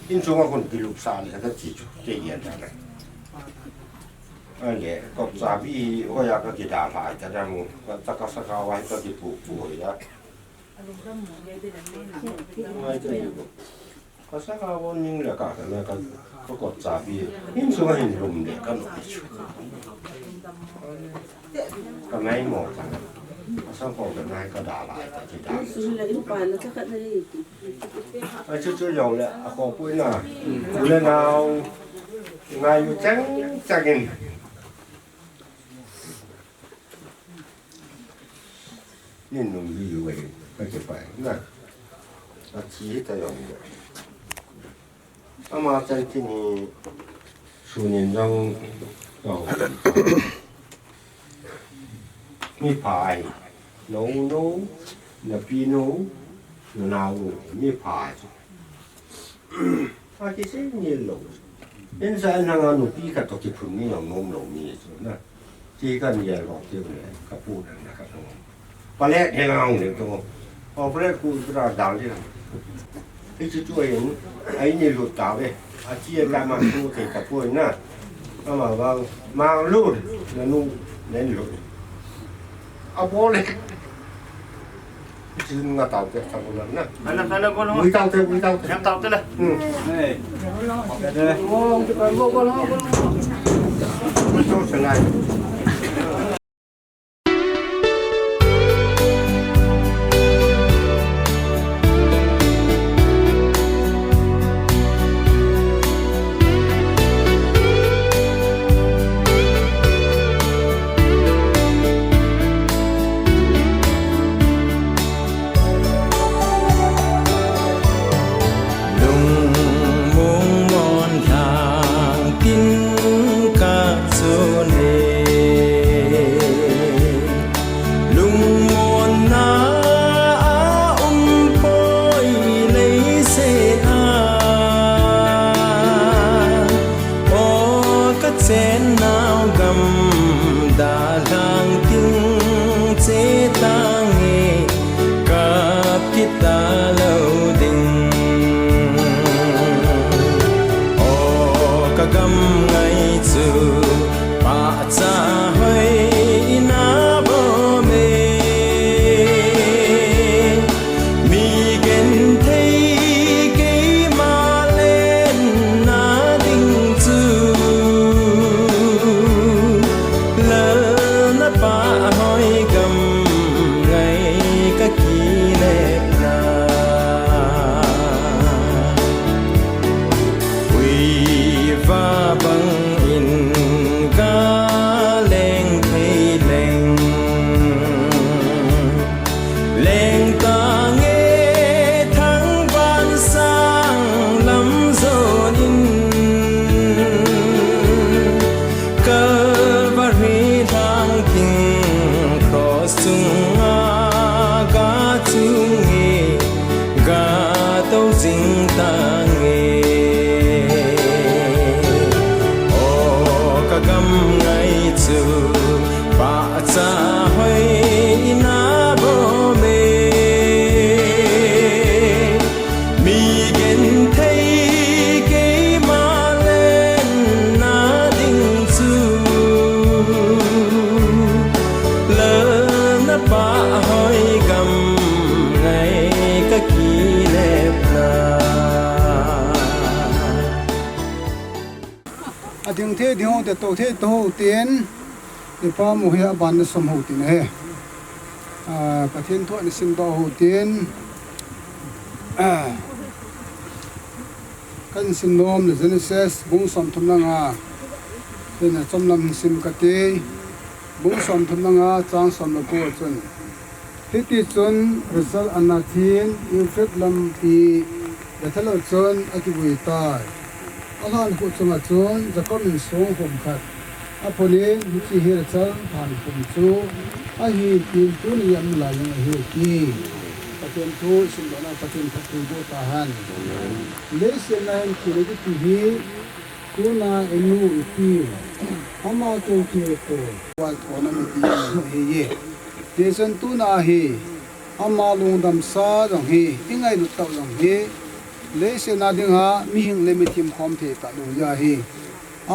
Insunga kon kilup sa le ka chi chu. Kei gen ta le. Ahile, kot chabi hi hoiya ka kidalhai ta dam u, ka, ta ka sakao a hi ka kipu pu hoiya. Ka sakao ning le ka, ka, ka, ka kot chabi. Insunga hin lum le ka no chu. Ka mai mo ka. Ka sakao ka nai ka dalhai ta kidalhai. A chu chu jong le, a kho pui na. U le nao. Ngai u chang chang in. Nin nung yu yu wei, ka che pai na. A chi ta jong le. Ama chang ti ni su nin jong jong. Mi pha ai. No, no, na pi no, na nao no, mi pha ai. A kisei ngil lou. Insa nanga nupi khat toh kiphun ni jong nom lou mi chu na. Ti kan gel lou ti le, ka pu dan na ka nom. Palet he ngang le to. O palet ku tra dal le. Hichu chu ahin, ahin lut ta ve. A chi a ka ma chu te ka poi na. Ama vang, Manglun, nanu, nen lut. Abol le. Chin nga tau te, tau na. Ana, ana, go lo. Ui tau te, ui tau te. Nga tau te le. Hmm. Hey. Ui tau te lai. Lungmong mon lhang tin ka chun e. Lungmonna a um poi leiset a. O ka chennau gam dalhang tin che tange. Kap kit talou ding. O ka gam ngai chu pahcha hoi in abom e. Mi genthei keima lenna ding chu. Lal na pah hoi gam ngai ka kinepna. Ui va bang in ka leng thei leng. Leng tange thangvah sang lam jon in. Calvary lhang tin cross chunga ga chung e, ga tou jing tange. O ka gam ngai chu pahcha hoi in abom e. Ding thei ding ho te, to thei to ho tin, i pa mu hi a ban na som ho tin he. Ah, Pathen thu ni sim to ho tin. Ah, kan sim nom le Genesis bung som thum le nga. Tin a chom lam sim ka te. Bung som thum le nga, chang som le ko chun. Hiti chun Rachel ana thin Ephrath lampi Bethel chun akivui tai. Alhan khu chunga chun Jacob in song khum khat aphun in, hiche hi Rachel lhan khum chu ahi tin tuni a um lai jong ahi ti. Pathen thu sim dohna Pathen phatthei boh tahen. Leiset a hin thina kiti hi tuna i nu i pi ama keu thei ko. Wal thona mi ti ahi ye. Tichun tuna hi ama lungdamsa jong hi, i ngailut tau jong hi, leiset a dinga mihing le mithim khom thei talou ahi.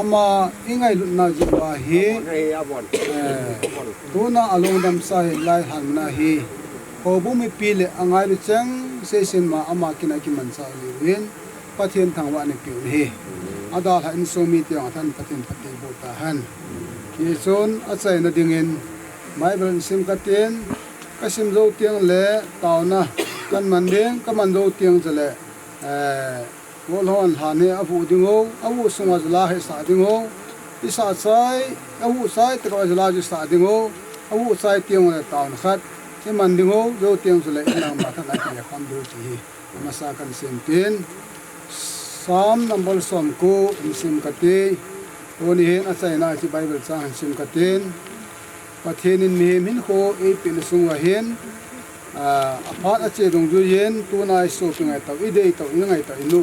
Ama i ngailutna jeh uva hi, eh, tuna a lungdamsa hi lai lhan muna hi. Houbung mipi le angailu cheng seisin ma ama kin a kimancha jiuvin. Pathen thangvah na peh u ahi. Adalhah insung mite jong athan Pathen phatthei boh tahen. Hichun achaina dingin Bible in sim ka tin, ka sim jou teng le taona kan man ding, ka man jou teng chule, eh, Golhon lhan hi avuh ding u, avuh sunga jala hi sah ding u, i sah chai, avuh chai teng u jala hi sah ding u, avuh chai teng u le taona khat i man ding u, jou teng chule i nangma than a kile khom ding u ti hi. Masa kan sim tin, Psalm number som ko in sim ka te. Tuni hin achaina hiche Bible chang hin sim ka tin. Pathen in mihem hinkho eipeh na sung uva hin, ah, aphat ache dungjui in, tuna i sopi ngai tau, i dei tau, i ngai tau, i nu,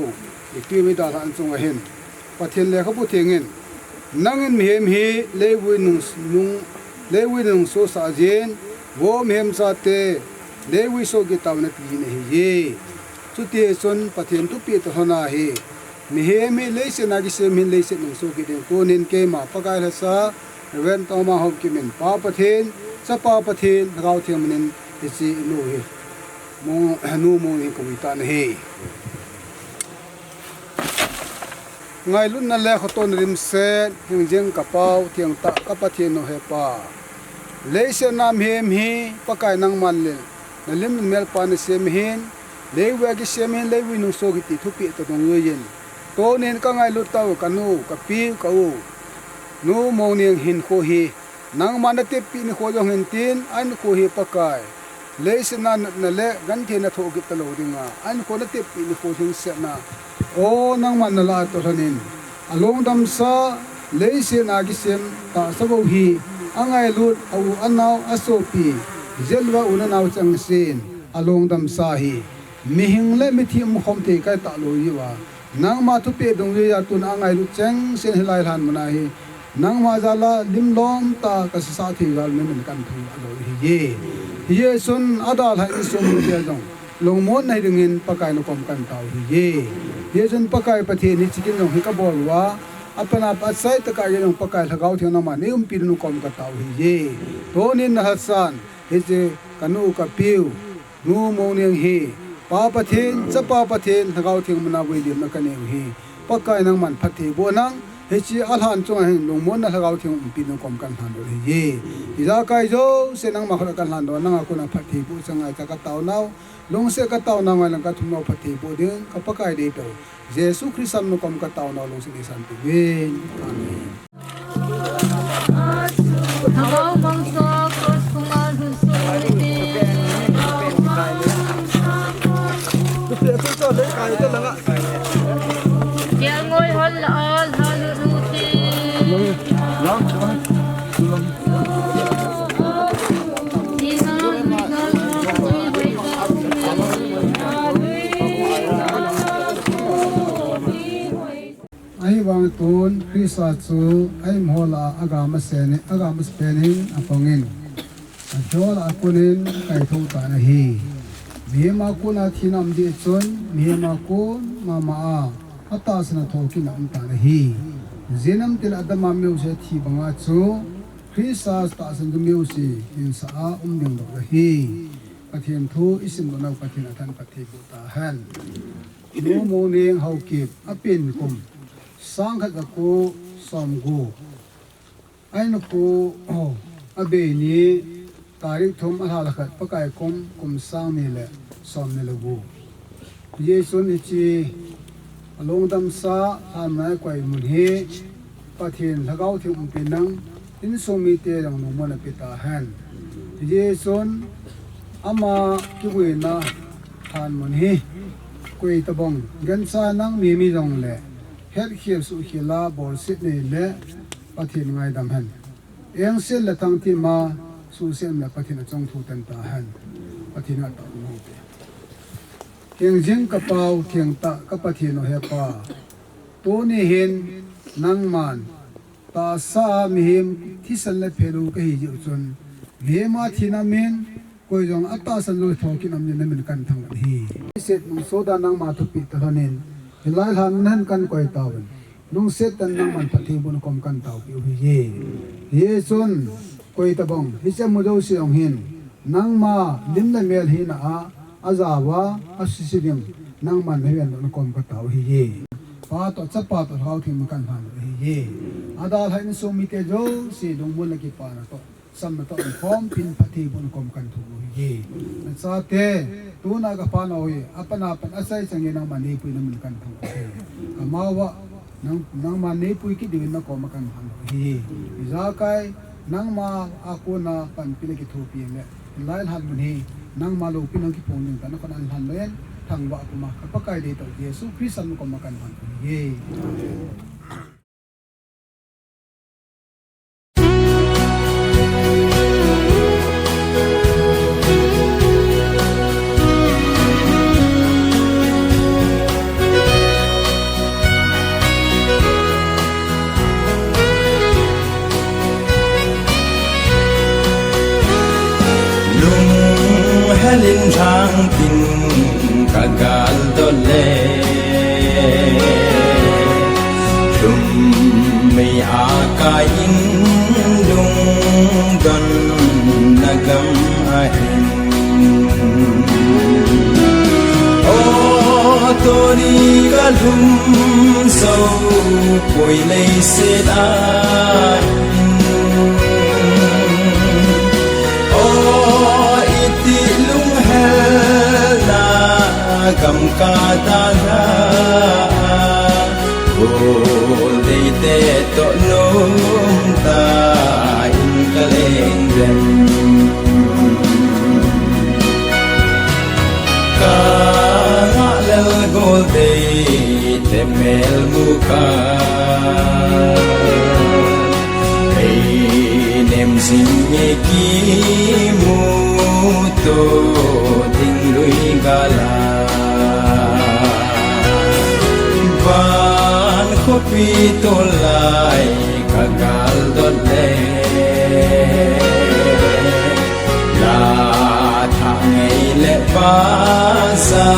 i pi, i dalhan chung uva hin. Pathen Lekhabu Theng in, nangin mihem hi leivui nung, nung, leivui nung sosah jin, vo mihem chate, leivui soh kit tau nati nahi e. Chuti chun Pathen thupeh toh lhon ahi. Mihem hi leiset a kisem hin leiset nung soh kit ding. Tunin keima Pakai lhasa, Reverend Toma Haokip in Pa Pathen, Chapa Pathen, Lhagao Theng min in hiche i nu hi. Mong, nu Mongning hi ka vui tan ahi. Ngailutna le khoto rimset, hingjing ka Pau, thengtah ka Pathen u he Pa. Leiset a mihem hi, Pakai nangman le, na lim le mel pan na sem ahin, leivui a kisem ahin, leivui nung soh kit ti thupeh toh dungjui in. Tunin ka ngailut tau, ka nu, ka pi, ka u. Nu Mongning hinkho hi, nangman na teppeh nikho jong hin tin, ahinkho hi Pakai. Leiset a natna le gentheina thoh kit talou dinga, ahinkho na teppeh nikho hin setna. O nangman na lah toh lhon in. Alungdamsa, leiset a kisem tahsa bou hi, angailut, a u, a nao, a sopi, jet uva u le nao chengse in, alungdamsa hi. Mihing le mithi umkhom thei kai talou jiuva. Nangma thupeh dungjui a tun angailut chengse in hilai lhan muna hi. Nangma jal a lim lom tah a ka sasah thei jal in min kan thu a lou ahi e. Hichun adalhah insung mite jong lungmonna hi dingin Pakai na kom kan tao ahi e. Hichun Pakai Pathen hiche kin jong hi ka bol uva, apan a pat chai tah a jong Pakai Lhagao Theng nangman nei umpi ding u kom ka tao ahi e. Tunin na lhasan, hiche ka nu ka piu, Nu Mongning hi, Pa Pathen, Chapa Pathen, Lhagao Theng min a vuilimna ka nei u hi. Pakai nangman phatthei boh nang, hiche alhan chunga hin lungmonna Lhagao Theng umpi ding u kom kan lhan u ahi e. Ijakai jouse nangma khut a kan lhan doh, nanga kona phatthei boh chang ngai cha ka taonau, lungset ka taonau ngai lang ka thum nau phatthei boh ding, ka Pakai deitah u Jesu Christa min a kom ka taonau lungset in san pi uvin. Amen. Ahivang tun Christa chu a-im ho lah a agam asen, agam asepen in apang in, athi ho lah a kon in kaithou tan ahi. Mihem a kona thina um jeh chun, mihem a kon mama a, atahsan a thokit na um tan ahi. Ijeh inem itile Adam a mijouse athi banga chu, Christa tahsan chu mijouse hinsah a um ding lou ahi. Pathen thu i sim doh nau Pathen athan phatthei boh tahen. Nu Mongning Haokip, apen kum sang khat ja ko Som gu. Ahin khu, oh, Abei ni, tarik thum, alha le khat, Pakai kum, kum sang ni le som ni le gu. Jesun hiche alungdamsa lhanmun a eikoi mun hi Pathen Lhagao Theng umpi nang insung mite jong lungmon a pe tahen. Jesun ama kivuina lhanmun hi koi tabang, gancha nang mi mi jongle hetkhel suhkhel a bolset nei le Pathen ngaidam hen. Engse le thangthim a suhset le Pathen achung thu tan tahen. Pathen a tao mo te. Hingjing ka Pau, thengtah ka Pathen o he Pa. Tuni hin nangman tahsa a mihem thisan le phelou kahi jeh u chun, mihem a thina min, koi jong atahsan lou thokit nam ni namin kan thangvah ahi. Set nung soda nangma thupeh tah lhonin, hilai lhan mun hin kan koi tauvin. Lungset tah in nangman phatthei bohna kom kan taopeh u ahiye. Hichun, koi tabang, hiche amu jouse jong hin, nangma lim le mel hina a, ajao a, asuse ding, nangman nahin vendohna kom katao ahiye. Pa toh, Chapa toh, Lhagao Theng min kan lhan u ahiye. Adalhah insung mite jouse, lungmon le kipana toh, samna toh, khompin phatthei bohna kom kan thum u ahiye. Nachate, tuna ka panau hi, apan apan achai chang e nangman neipui namin kan thum u ahi. Kamao a, nang, nangman neipui kit diuvin nakom a kan lhan u ahi. Ijakai, nangma a kona panpi le kithopi le, hilai lhan mun hi, nangma loupina kiphong ding tah in nakhut a lhan lou in, thangvah puma ka Pakai deitah Jesu Christa min kom a kan lhan u ahiye. Lunghel in lhangtin ka galdot le, lhum mei a kai in lungdon na gam ahin. O, tuni ka lhum jou poi leiset a hin. O, iti lunghel na gam ka dalha. Goldeite toh nomtah in ka leng dem. Ka ngah lel Goldeite mel mu ka. Ei nem jing e kimuto ding lui gal a. Van khopi tolai ka galdot le, la thah ngei le pasa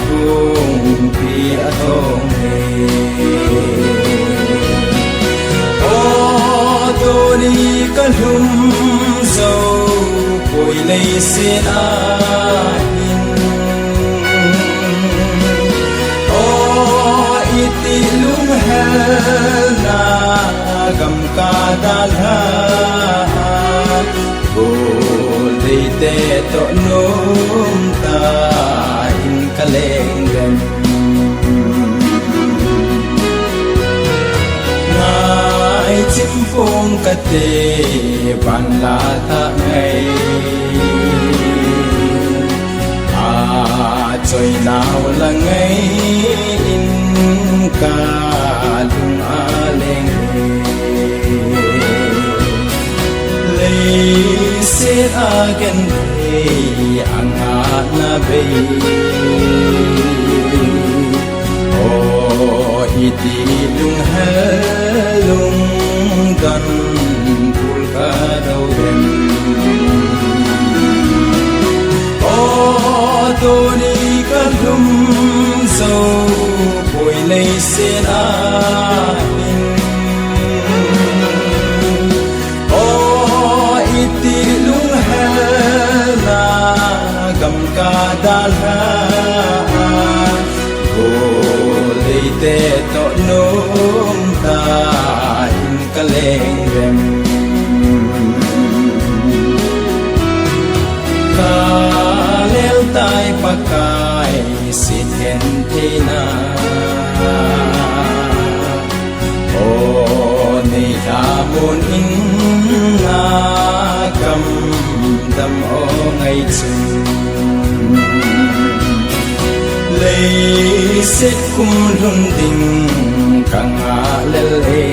kungpi a thong e. O, tuni ka lhum jou poi leiset a hin. O, iti lunghel na gam ka dalha. Goldeite toh nomtah in ka leng dem. Ngai chimpong kate van la thah ngei. A choi nau la ngei in ka lung a leng. Leiset a genthei a ngahna bei. O, iti lunghel lungdon pul ka do dem. O, tuni ka lhum jou poi leiset a hin. O, iti lunghel na gam ka dalha. Goldeite toh nomtah theina. O nei lhamon in na kam dam o ngai chun. Leiset kum lhun ding ka ngah lel e.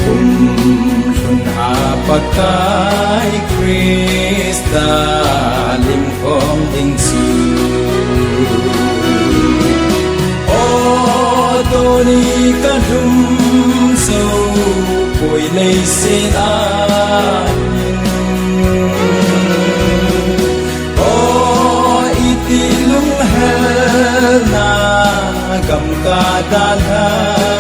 Kum lhun a Pakai Krista lim khom ding chu. O tuni ka lhum zo poi leiset a O iti lunghel na gam ka dalha.